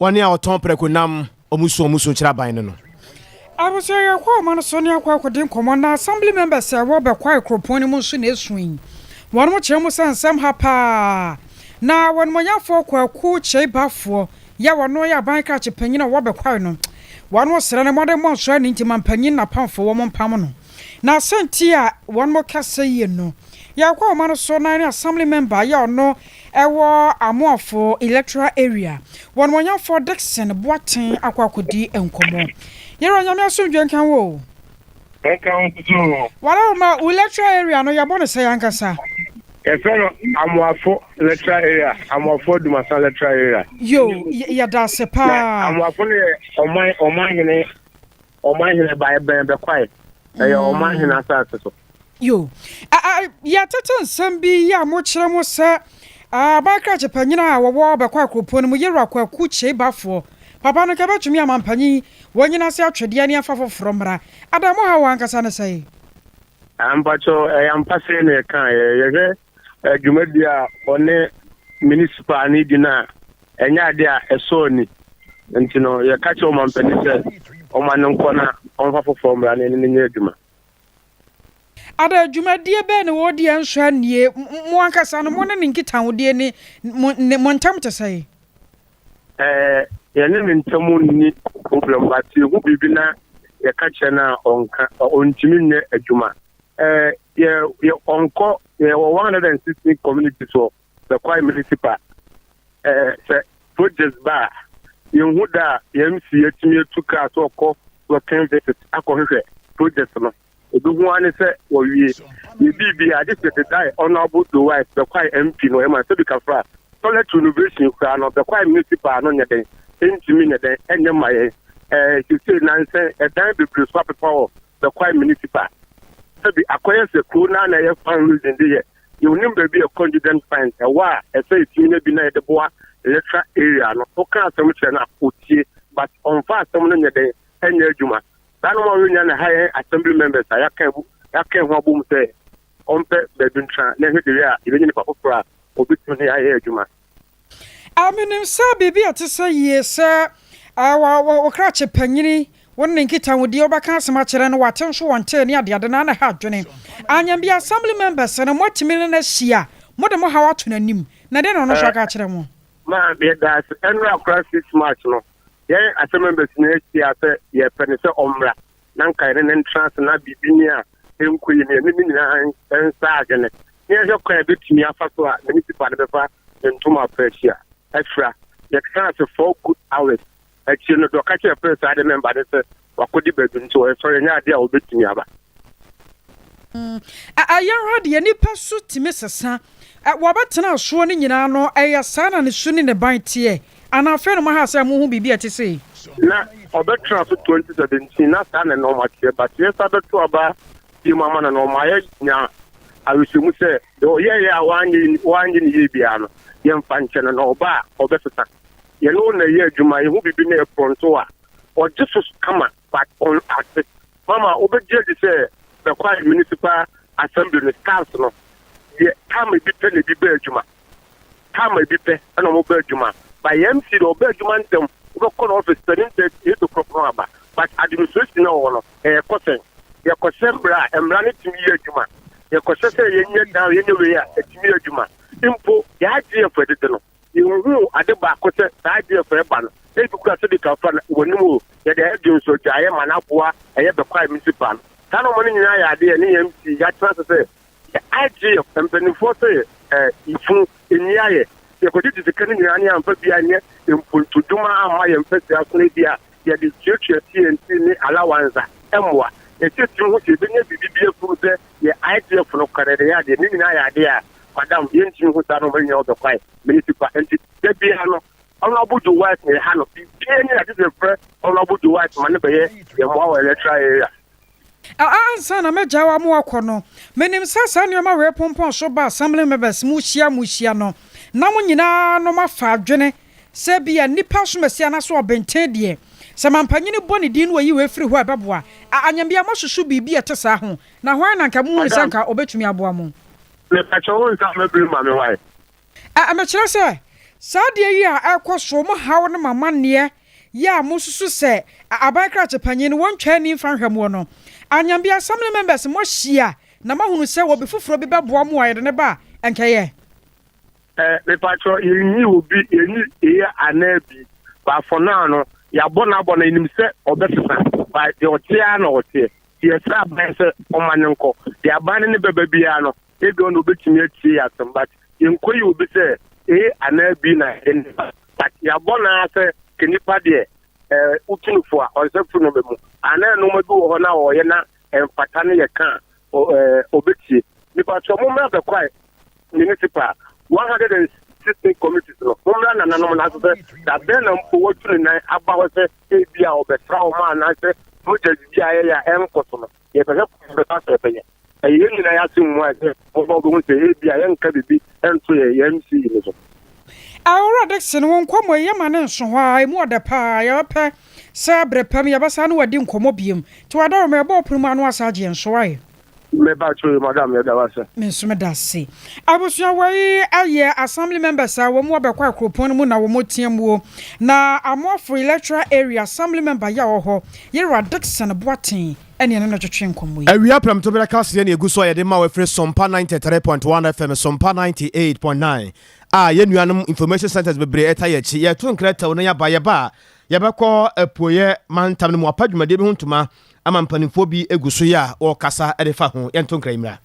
Wɔne a wɔtɔn prɛko nam ɔmo su ɔmo su kyerɛ aban no no. Abusua, yɛkɔ ɔman no so ne akɔ akɔdi nkɔmmɔ na assembly members a ɛwɔ Bɛkwae kuropɔn no mu nso na esu yi. Wɔn kyerɛ mu sɛ nsɛm ha paa na wɔn mɔnyafoɔ Kwaku Kyeibafoɔ yɛ wɔn yɛ aban krakye panyin a wɔwɔ Bɛkwae no. Wɔn srɛ no mmɔden mmɔ nso ani nti mampanyin napamfo wɔn mpam no. Na asɛnti a wɔn mo kasa yie no, yɛkɔ ɔman no so na ne assembly member yɛ ɔno ɛwɔ Amoafo electoral area, wɔn mɔnyafoɔ Dixon Boateng, akɔ akɔdi nkɔmmɔ. Yɛrɛ Nyame asomdwe nka wo. Ɛka wo nso. Wara ma wo electoral area no, yɛbɔ no sɛ yankasa? Yɛfrɛ no Amoafo electoral area, Amoafo Adumasa electoral area. Yo, yɛda ase paa. Amoafo no yɛ ɔman hene ba ɛbɛn Bɛkwae. Ɛyɛ ɔman hene asase so. Yo, yɛtete nsɛm bi yi a mokyerɛ mo sɛ aban krakye panyin a wɔwɔ Bɛkwae kuropɔn no mu, yɛwura Kwaku Kyeibafoɔ papa no, ka bɛtumi ama mpanyin wɔnyina ase atwedeɛ ne afa foforɔ mmra ada mo ha wɔ ankasa ne sɛe. Mpakyɛ, ɛyɛ ampa sɛ na yɛka yɛhwɛ dwumadi a ɔne municipal ne di no a, ɛnyɛ ade a ɛsɔɔ ni. Nti no yɛka kyerɛ ɔmampanin sɛ ɔma no nkɔ na ɔmfa foforɔ mmra ne ne nyɛ adwuma. Ada dwumadie bɛɛ ne wɔdi nso anie mo ankasa no, mo ne ne nkitahodie ne mo ntam te sɛ? Yɛne ne ntam nni problem, but yɛhu biribi na yɛka kyerɛ no a, ɔnka, ɔntumi nyɛ adwuma. Yɛ yɛ ɔnkɔ. Yɛwɔ 116 communities wɔ Bɛkwae municipal. Sɛ project ba a, yɛnhu da a yɛn MC atumi atu kaa sɛ ɔkɔ working visit akɔhwehwɛ project no. Ebi ho ara ne sɛ wɔwie yɛ biribi a, agye sɛ dedae Honourable Joe Wise, Bɛkwae MP no, ɔyɛ ma sɛbi kafra toilet renovation koraa no, Bɛkwae municipal no nyɛ den, ntumi nyɛ den ɛnyɛ ma yɛn. Sese nansɛn ɛdan bebree so apepa wɔ Bɛkwae municipal. Sɛbi akɔyɛ sɛ kuro naa na ɛyɛ fundraising de yɛ. Yɛnim baabi a contingent fund ɛwɔ a ɛsɛ yɛtumi nya bi na yɛde boa electoral area no. Woka asɛm kyerɛ no a, ɔtie, but ɔmfa asɛm no nyɛ den ɛnyɛ adwuma. Saa no ma wɔnya na ha yɛn assembly members a yɛaka ho abom sɛ ɔmpɛ baabi ntra na ɛhwɛ de a yɛbɛnya nipa foforɔ a obɛtumi ne ayɛ adwuma. Menim sɛ biribi a ɛte sɛ yie sɛ wo krakye panyini, wo ne nkitahodie, wobɛka asɛm akyerɛ no, wate nso wɔntee ne adeade na ana ha adwene anyam bi. Assembly members no, moatumi ne no ahyia, mode mo haw ato n'anim, na deɛ na ɔno nso aka akyerɛ mo? Ma yɛda ase. Ɛnora akora 6 March no, yɛn assembly members no ahyia sɛ yɛpɛ ne sɛ ɔmmra na nka yɛne ne ntena ase na biribi ni a ɛnkɔ yi no, yɛne ne nyinaa nsa adwene na yɛhwɛ kwan a ɛbɛtumi afa so a municipal no bɛfa ne ntoma apa ahyia afira. Yɛtena ase 4 good hours akyire no, deɛ ɔka kyerɛ pɛ saa de member ne sɛ wakɔdi baabi, nti ɔyɛ sɔre, ɛnyɛ adeɛ a wɔbɛtumi aba. Yɛhwɛ deɛ nipa so tumi sesa, wɔbɛtena soɔ no nyinaa no, ɛyɛ saa na ne su ne ne ban teɛ anaa afei no maha sɛ mohu biribi a ɛte sei? Na ɔbɛtena so 2017 na saa na nneɛma teɛ, but yɛsa bɛto aba bi mu ama no na ɔma yɛ nya awerɛhyɛmu sɛ deɛ ɔyɛyɛ a wanyɛ ne yie biara no, yɛmfa nkyɛ no na ɔba a ɔbɛsesa. Yɛne wo na ɛyɛ adwuma, yɛhu biribi na ɛprɔnto a, ɔgye so kama, but ɔn ase mama wobɛgye adi sɛ Bɛkwae municipal assembly no staffs no yɛ time bi pɛ na ebi bɛ adwuma, time bi pɛ ɛna ɔmo bɛ adwuma. But yɛn MC de, ɔbɛ adwuma ntɛm. Wobɛkɔ no office 7:30, 8 o'clock no aba. But administration na wɔ hɔ no, ɛyɛ kɔsɛn yɛkɔhyɛ mmara a, mmara no tumi yɛ adwuma. Yɛkɔhyɛ sɛ yɛnyɛ dan, yɛnyɛ wei a, ɛtumi yɛ adwuma. Mpo yɛagye yɛ fɔ ɛdede no, yɛnhu ade baako sɛ saa agye yɛ fɔ ɛba no ebi kura sɛde kafa no wɔnim o, yɛde ɛgye nso gyaeɛ ma no aboa ɛyɛ Bɛkwae municipal no. Saa na ɔmo no nyinaa yɛ adeɛ ne yɛn MC yɛatena ase sɛ yɛ IGF mpanimfoɔ sɛ ɛ ifunu ɛni ayɛ. Yɛkɔgyegye sika no nyinaa ne amfa bi anyɛ mpontodwuma amma yɛn mpɛsua so no bi a yɛde tuatua T&T ne allowance a ɛmmoa. Yɛsɛ tumi ho sɛ yɛbɛnya biribi bi afuru sɛ yɛ IGF no kora yɛde yɛ adeɛ ne nyinaa yɛ adeɛ a, madam, yɛntumi ho saa na ɔma nyinaa wɔbɛkwae municipal. Nti da biara no, Honourable Joe Wise na yɛha no. Biribiara ni ade sɛ frɛ Honourable Joe Wise ma ne bɛyɛ yɛn mmoa wɔ electoral area. Ansa na mɛgyae wo ama woakɔ no, menim sɛ saa nneɛma wei pompɔn so ba Assembly members mo hyia mo hyia no, na mo nyinaa no moafa adwene sɛ ebia nnipa asomasi anaasɛ ɔbenten deɛ, sɛ mampanyini bɔ ne din na wɔyi wei firi hɔ a ɛbɛboa. Anyambia moasusu biribi a ɛte saa ho? Na hwan na anka mohunu sɛ Madam. anka ɔbɛtumi aboa mo? Mepakyɛw wo nsa mɛbere ma me wai. Ɛ, mekyerɛ sɛ, saa adeɛ yi a ɛrekɔ so, mo haw ne mo amanneɛ yi a mosusu sɛ aban krakye panyin no wɔntwa ani mfa nhwɛ moɔ no, Anyambia Assembly members moahyia na moahunu sɛ obi foforɔ bi bɛboa mo a yɛde no ba a, ɛnka ɛyɛ. Ɛ, mepakyɛw yɛnyi obi, yɛnyi A anaa B, but for now no, yɛabɔ no abɔ no, yɛnim sɛ ɔbɛsesa, but deɛ ɔteɛ ara na ɔteɛ. Nti yɛsrɛ aban sɛ ɔmma no nkɔ. Deɛ aban no ne bɛba biara no, ebia ɔno obetumi atie yɛn asɛm but yɛnkɔyi obi sɛ A anaa B na yɛde no ba but yɛabɔ no ara sɛ kɛ nipa deɛ eh, wotu no fo a ɔnsɛ firi nneɛma mu anaa nneɛma bi wɔ hɔ na ɔyɛ na ɛmfata ne yɛka a eh, ɔbɛtie. Nipa kyɛ mommra bɛkwae municipal 116 communities no mommra nananom no ase sɛ dabɛn na mpo watu ne nan aba hɔ sɛ ebi a ɔbɛsra wɔn anaasɛ project bi a yɛyɛ a ɛnkɔ so no yɛpɛ sɛ bɛfa sɛ ɛbɛyɛ ɛyɛ yɛn nyinaa yɛase mu a sɛ wɔba wobɛhu sɛ ebi a yɛnka biribi nto yɛ yɛn MC no so. Aurora Dickson, wo nkɔmmɔ yi, yɛma no nso hɔ ara, ɛmu ɔdɛ paa. Yɛbɛpɛ sɛ bere pa mu yɛbɛsan ne wo adi nkɔmmɔ biom. Nti w'adaworoma, yɛbɔ wo pono mu ano asa agye yɛn so, wai? Meba kyoo madam yɛda wo ase. Me nso meda ase. Abusua wei yɛ assembly members a wɔn wɔ Bɛkwae kuropɔn no mu na wɔn teɛ muo. Na Amoafo electoral area assembly member yi a ɔwɔ hɔ, Yerah Dickson Boateng ɛne ɛne no twetwe nkɔmmɔ yi. Awia prɛmtoberɛ kaseɛ na ɛgu so a yɛde ma wo ɛfiri Sompa 93.1 FM, Sompa 98.9 a yɛn nuanom information centers bebree ɛta yɛn akyi. Yɛto nkrɛtɛw na yɛaba, yɛba a yɛbɛkɔ apueɛ mantam no mu apa dwumadie bi ho ntoma ama mpanimfoɔ bi gu so yɛ a wɔrekasa de fa ho. Yɛnto nkra yi mmra.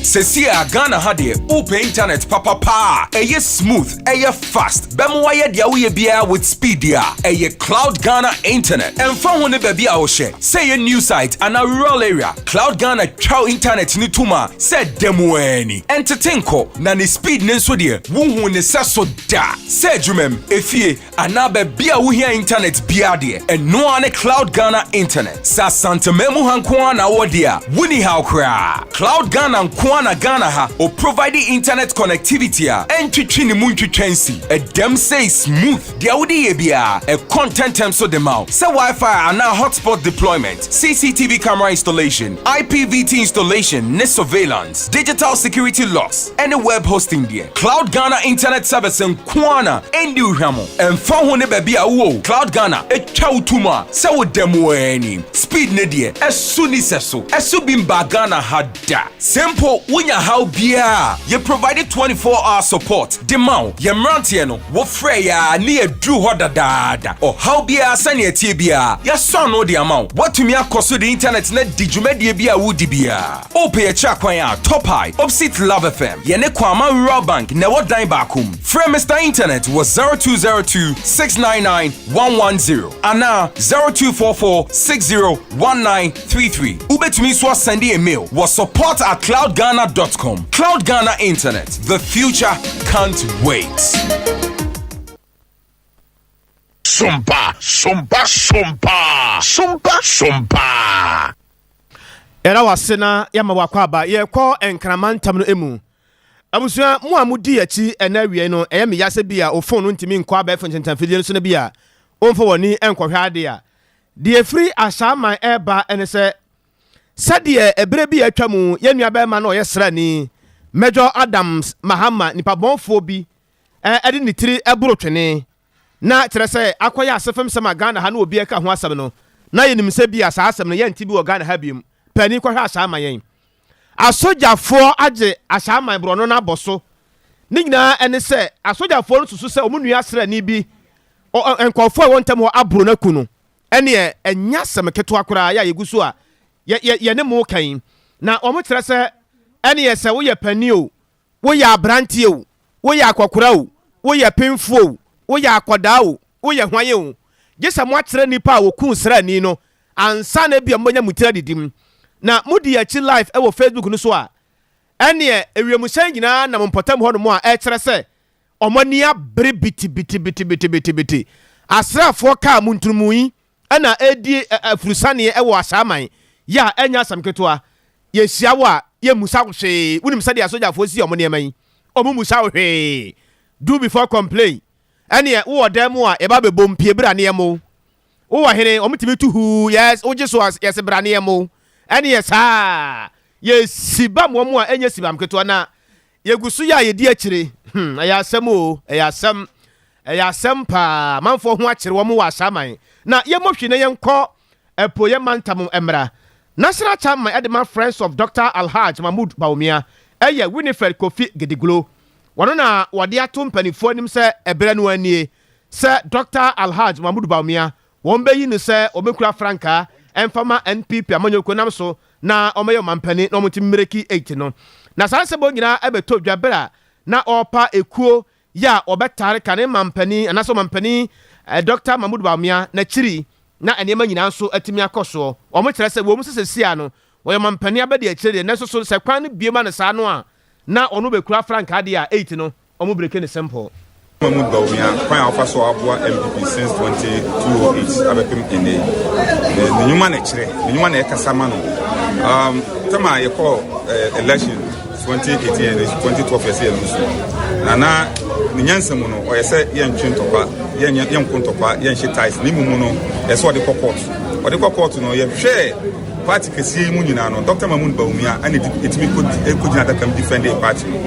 Sesie a Ghana ha deɛ wopɛ internet papa paa a ɛyɛ smooth, ɛyɛ fast, bɛma wayɛ deɛ woyɛ biara with speed deɛ a, ɛyɛ Cloud Ghana Internet. Ɛmfa ho ne baabi a wohyɛ, sɛ ɛyɛ new site anaa rural area, Cloud Ghana twa wo internet no tom a sɛ da mu ara ni. Ɛntete nkɔ, na ne speed no nso deɛ wonhuu ne sɛso da. Sɛ adwumam, efie, Anaa baabi a wohia intanɛt biara deɛ, ɛno ara ne Cloud Ghana Internet. Sɛ Asanteman mu ha nko ara na wowɔ deɛ a, wonni haw koraa. Cloud Ghana nko ara na Ghana ha ɔprovide internet connectivity a ɛntwetwe ne mu ntwitwa nsi. Ɛdam sei smooth, deɛ wode yɛ biara, ɛkɔ ntɛntɛm so de ma wo. Sɛ Wi-Fi anaa hotspot deployment, CCTV camera installation, IPVT installation ne surveillance, digital security locks, ɛne web hosting deɛ, Cloud Ghana Internet Service nko ara na ɛndi wo hwammɔ. Ɛmfa ho ne baabi a wowɔ o, Cloud Ghana twa wo to mu a sɛ woda mu ara ni. Speed no deɛ, ɛso nni sɛso. Ɛso bi mbaa Ghana ha da. Sɛ mpo wonya haw biara a, yɛ provide 24 hour support de ma wo. Yɛn mmeranteɛ no, wofrɛ yɛn a ne yɛaduru hɔ dadaada. Ɔhaw biara sɛnea ɛteɛ biara, yɛasɔ ano de ama wo. Woatumi akɔ so de internet no adi dwumadie bi a woredi biara. Wopɛ yɛn kyerɛ kwan a, Top High, opposite Love FM, yɛne Kwama Rural Bank na ɛwɔ dan baako mu. Frɛ Mister Internet wɔ 0202 699 110 anaa 0244 60 1933. Wobɛtumi nso asɛnde yɛn mail wɔ support at cloudghana dot com. Cloud Ghana Internet, the future can't wait. Sompa, sompa, sompa, sompa, sompa. Yɛda wo ase na yɛama wakɔ aba. Yɛkɔ Nkraman ntam no mu. Abusua, mo a modi akyi ɛnɛ awiei no, ɛyɛ me ya sɛ bi a wo fon no ntumi nkɔ abɛɛfo ntentanfidie no so na bi a womfa w'ani nkɔhwɛ ade a. Deɛ ɛfiri Ashaiman ɛreba ne sɛ, sɛdeɛ ɛberɛ bi a atwa mu yɛn nuabarima no a ɔyɛ sraani, Major Adams Mahama, nipabɔnfoɔ bi de ne tiri boro twene, na kyerɛ sɛ akɔyɛ asefem sɛm a Ghana ha na obi ɛka ho asɛm no, na yɛnim sɛ bi a saa asɛm no yɛnte bi wɔ Ghana ha biom. Paani kɔhwɛ Ashaiman yɛn. Asogyafoɔ agye Ashaiman borɔno no abɔ so. Ne nyinaa ɛne sɛ asogyafoɔ no susu sɛ wɔn nua sraani bi, nkurɔfoɔ a ɛwɔ ntam hɔ aboro no aku no. Ɛneɛ ɛnyɛ asɛm ketewa koraa yɛ a yɛgu so a yɛne mo reka yi. Na wɔn kyerɛ sɛ ɛneɛ sɛ woyɛ panin o, Woyɛ aberanteɛ o, woyɛ akɔkora o, woyɛ penfoɔ o, woyɛ akɔdaa o, woyɛ hwan o, gye sɛ moakyerɛ nnipa a wɔkuu sraani no ansa na ebia mobɛnya mo tiri adidi mu. Na modi yɛn akyi live wɔ Facebook no so a, ɛnneɛ ewiemhyɛn nyinaa nam mpɔtam hɔnom a ɛkyerɛ sɛ wɔn ani abere bitibitibitibitibiti. Asraafoɔ kaa mo ntunumu yi. Ɛna ɛredi afurusaneɛ wɔ Ashaiman yi a ɛnyɛ asɛm ketewa. Yɛhyia wo a, yɛmmusa wo hwee. Wonim sɛdeɛ asogyafoɔ si wɔn nneɛma yi? Wɔmmusa wo hwee. Do before complain. Ɛneɛ wowɔ dan mu a, yɛba bɛbom, pie bra ne yɛmmɔ wo. Wowɔ hene, wɔtumi tu huu, yes, wogye so a, yɛse bra ne yɛmmɔ wo. Ɛneɛ saa, yɛsi bam wɔn a ɛnyɛ sibam ketewa na Yɛgu so yɛ a yɛdi akyire. Hmm, ɛyɛ asɛm o, ɛyɛ asɛm. Ɛyɛ asɛm paa. Amanfoɔ ho akyere wɔn wɔ Asaman. Na yɛmmɔ hwi na yɛnkɔ Apueeɛ mantam mmra. National Chairman de ma Friends of Doctor Alhaj Mahmood Bawumia yɛ Winifred Kofi Gidiglo. Wɔno na wɔde ato mpanimfoɔ anim sɛ ɛberɛ no ara nie sɛ Doctor Alhaj Mahmood Bawumia wɔbɛyi no sɛ ɔbɛkura frankaa mfa ma NPP amanyɔkuo nam so na wɔyɛ ɔmampanin na wɔte mmereki 8 no. Na saa nsɛm nyinaa bɛtɔ dwa berɛ a na ɔrepa ekuo yi a wɔbɛtare kane mampanin anaasɛ ɔmampanin Dɔkta Mahmoud Bawumia n'akyiri na nneɛma nyinaa nso atumi akɔ soɔ. Wɔkyerɛ sɛ wɔ mu sɛ seesei ara no wɔyɛ ɔmampanin abadiakyire deɛ, nanso so sɛ kwan no bue ma no saa no a na ɔno bɛkura frankaa deɛ a 8 no Ɔmo breke no simple. Mahmood Bawumia, kwan a ɔfa so aboa NPP since 2008 abɛpem ɛnnɛ yi, ne nnwuma na ɛkyerɛ, ne nnwuma na ɛkasa ma no. Um, tam a yɛkɔ eh, election 2018 and 2012 yɛsɛ yɛn nso, na na ne nyansa mu no, ɔyɛ sɛ yɛntwe ntɔkwa, yɛnyɛ yɛnko ntɔkwa, yɛnhye ties, ne mu mu no, ɛsɛ ɔde kɔ court. Ɔde kɔ court no, yɛhwɛɛ Party kɛseɛ yi mu nyinaa no, Dɔkta Mahmood Bawumia na ɛtumi kɔgyina adaka mu defendee party no.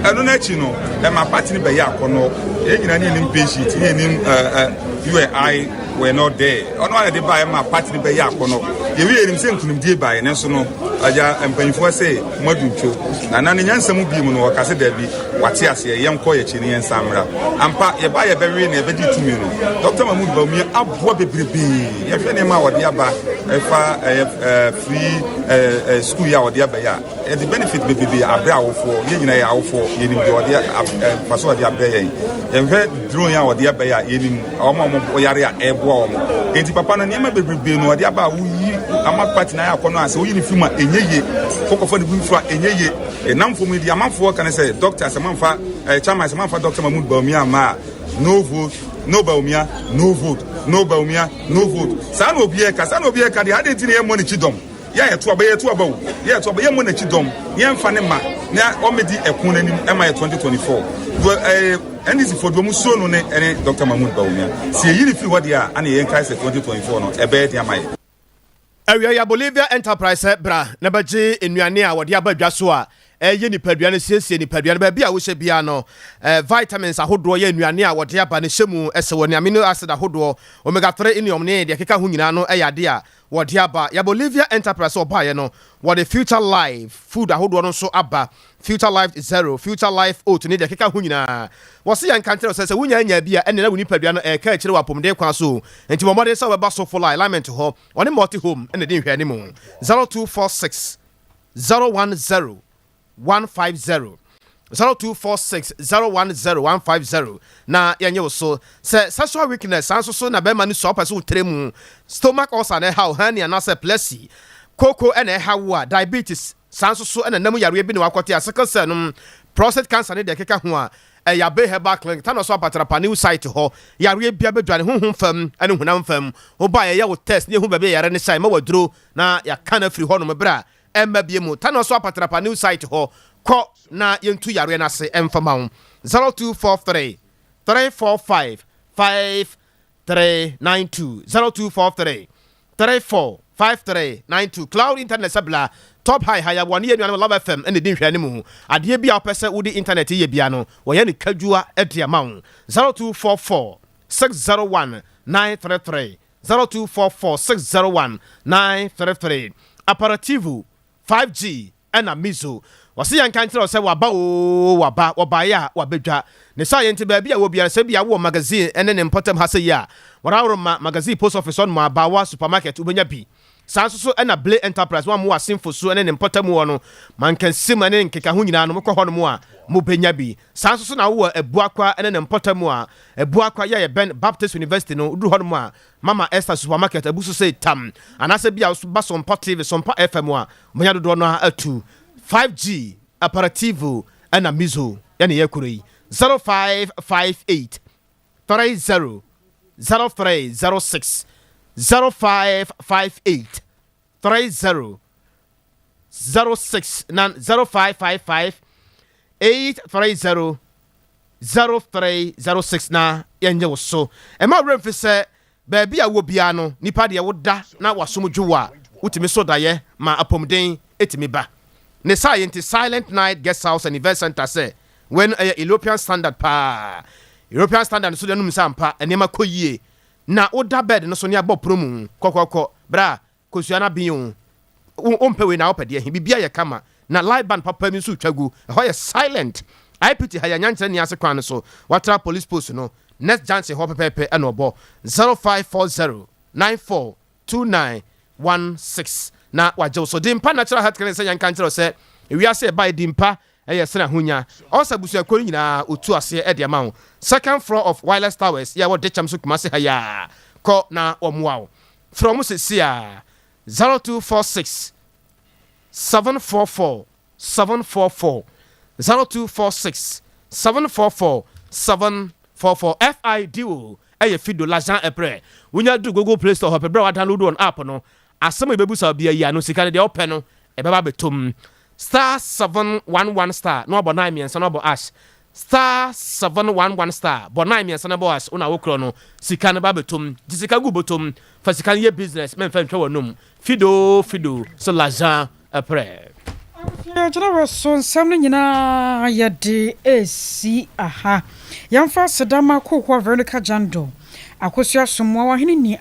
Ɛno no akyi no, ɛma party no bɛyɛ akɔnnɔ. Yɛn nyinaa ne yɛnim pay sheet, ne yɛnim you and I were not there. Ɔno ara na ɛde baeɛ ma party no bɛyɛ akɔnnɔ. Yɛwie yɛnim sɛ nkunimdie baeɛ, nanso no, agya mpanyinfoɔ sɛ moadu ntwo. Na na ne nyansa mu bie mu no, ɔka sɛ daabi, wate aseɛ, yɛnkɔ yɛkyi ne yɛnsan mmra. Ampa, yɛba yɛbɛwe na yɛbɛgye tumi no, Dɔkta Mahmood Bawumia aboa bebrebee. Yɛhwɛ nneɛma a wɔde aba ɛfa ɛyɛ free ɛɛ school yi a wɔde aba yi a, ɛde benefit bebrebe abrɛ awofoɔ. Yɛn nyinaa yɛ awofoɔ, yɛnim deɛ wɔde mfaso wɔde abrɛ yɛn. Yɛhwɛ drone yi a wɔde aba yi a, yɛnim wɔn a wɔn yare a ɛreboa wɔn. Enti papa no nneɛma bebrebe no wɔde aba a woyi ama party na ayɛ akɔnɔ a sɛ woyi ne fi mu a ɛnyɛ yie, kɔkɔfa ne bi nso a ɛnyɛ yie. Ɛnam fam yi deɛ amanfoɔ ka ne sɛ doctor sɛ mamfa ɛɛ chairman sɛ mamfa doctor Mahmood Bawumia amma a no vote. No Bawumia, no vote. No Bawumia, no vote. Saa na obiara ka, saa na obiara ka deɛ, adɛn nti na yɛmmɔ n'akyi dɔm? Yɛ a yɛto aba, yɛto aba o, yɛ a yɛto aba, yɛmmɔ n'akyi dɔm na yɛmfa ne ma na ɔmmɛdi ɛko no anim ɛma yɛ 2024. Deɛ ɛɛ NDC foɔ deɛ wɔn suro no ne ɛne Dr. Mahmood Bawumia. Sɛ yɛyi no firi hɔ deɛ a, ana yɛnkae sɛ 2024 no ɛbɛyɛ den ama yɛ. Awiei a Bolivia Enterprise sɛ bra na bɛgye nnuane a wɔde aba dwa so a ɛyɛ nipadua no siesie nipadua no baabi a wohyɛ biara no vitamins ahodoɔ yɛ nnuane a wɔde aba no hyɛ mu ɛsɛ wɔ ne amino acid ahodoɔ omega 3 inium ne deɛ ɛkeka ho nyinaa no ɛyɛ adeɛ a wɔde aba yɛ Bolivia Enterprise sɛ ɔbaeɛ no wɔde Future Life food ahodoɔ no nso aba Future Life Zero, Future Life Oat ne deɛ ɛkeka ho nyinaa. Wɔse yɛnka nkyerɛ wo sɛ, sɛ wonya nyaa bi a, ɛnneɛ na wo nipadua no ɛreka akyire wɔ apɔmuden kwan so. Enti bɔ mmɔden sɛ wobɛba Sofola Alignment hɔ. Wɔne Multi Home na ɛdi nhwɛanimu. 0246 010 150 0246 010 150 na yɛnyɛ wo so. Sɛ sexual weakness saa nso so na bɛrima no sua wopɛ sɛ wotrɛ mu, stomach ulcer na ɛha wo, hernia anaasɛ plessy, kooko na ɛha wo a, diabetes, Saa nso so na nna mu yareɛ bi na wakɔte a sickle cell nom, prostate cancer ne deɛ ɛkeka ho a, ɛyɛ Abbey Herbal Clinic, Tanoso Apatrapa new site hɔ. Yareɛ biara bɛdwane honhom fam ne honam fam. Woba a yɛyɛ wo test na yɛhu baabi a yareɛ no hyɛ, yɛma wo aduro na yɛaka no afiri hɔnom berɛ a ɛmma bio mu. Tanoso Apatrapa new site hɔ, kɔ na yɛntu yareɛ no ase mfa ma wo. 0243 345 5 392 0243 34 5392 Cloud Internet sɛ bla Top High ha yɛaboa ne yɛn nuanom Love FM na ɛdi nhwɛanimu. Adeɛ bi a wopɛ sɛ wode internet yɛ bia no wɔyɛ no kadwua de ama wo. 0244 601 933 0244 601 933 Aperitivo 5G Ɛna Mizo. Wɔse yɛnka nkyerɛ wo sɛ waba oo waba, wɔbaeɛ a wabɛdwa. Ne saa yɛ nti baabi a wɔ biara sɛ ebia wowɔ magazine ne ne mpɔtam ha sɛyi a, Wɔraworoma Magazine Post Office hɔ nom Abaawa Supermarket wobɛnya bi. Saa nso so ɛna Blay Enterprise wɔn a mowɔ Asenfosu ne ne mpɔtam hɔ no, Mankansim ne nkekaho nyinaa no mokɔ hɔ nom a mobɛnya bi. Saa nso so na wowɔ Abuakwa ne ne mpɔtam a, Abuakwa yɛ a ɛbɛn Baptist University no woduru hɔ nom a Mama Esther Supermarket abu so sei tam. Anaasɛ bia woba Sompa TV, Sompa FM a Manya dodoɔ no ara atu. 5G, Aperitivo ɛna Mizo ɛna ɛyɛ koro yi. 0558 30 0306. 0558 30 06 na 0555 830 0306 na yɛnyɛ wo so. Ɛma werɛ mfi sɛ baabi a wɔ biara no, nipa deɛ woda na wasom dwo wo a, wotumi so daeɛ ma apɔmuden ɛtumi ba ne saa yɛ. Nti Silent Night Guest House and Event Center sɛ wei no ɛyɛ European standard paa. European standard nso deɛ nom sɛ ampa nneɛma kɔ yie na woda bed no so ne abɔ pono mu kɔkɔkɔ bra kosua no aben o. Wompɛ wei na wopɛ deɛ he biribia yɛ kama na live band papa bi nso twa gu ɛhɔ. Yɛ silent ipt ha yɛ nyankyerɛ ne ase kwan no so, watra police post no next junction hɔ pɛpɛɛpɛ. Ɛna ɔbɔ 0540 94 29 16 na wagye wo so. Di mpa Natural Health Clinic sɛ yɛnka nkyerɛ wo sɛ ewiase ɛba di mpa ɛyɛ sene ahonya. Ɔsɛ abusuakuo no nyinaa ɔtu aseɛ ɛde ama wo. Second floor of Wireless Towers yɛ wɔ Dekyɛm so, Kumase ha yaa. Kɔ na wɔmmoa wo. Frɛ mo sesi a 0246 744 744, 0246 744 744. Fido ɛyɛ Fido L'argent ɛprɛ. Wonya du Google Play Store hɔ pɛ, berɛ a wadownload on app no, asɛm a yɛbɛbusa bia yi ano sika no deɛ wopɛ no ɛbɛba bɛtom. *711* na wabɔ 9 3 na wabɔ hash. *711* bɔ 9 3 na bɔ hash. Wona wokorɔ no sika no ba bɛtom. Gye sika gu bɔtom, fa sika no yɛ business, mɛmfa ntwa w'anom. Fido, Fido so l'argent ɛprɛ. Yɛgyina wɔ so nsɛm no nyinaa yɛde esi aha. Yɛmfa sedama kokoa Veronica Jando Akosua Somoa wahene ni.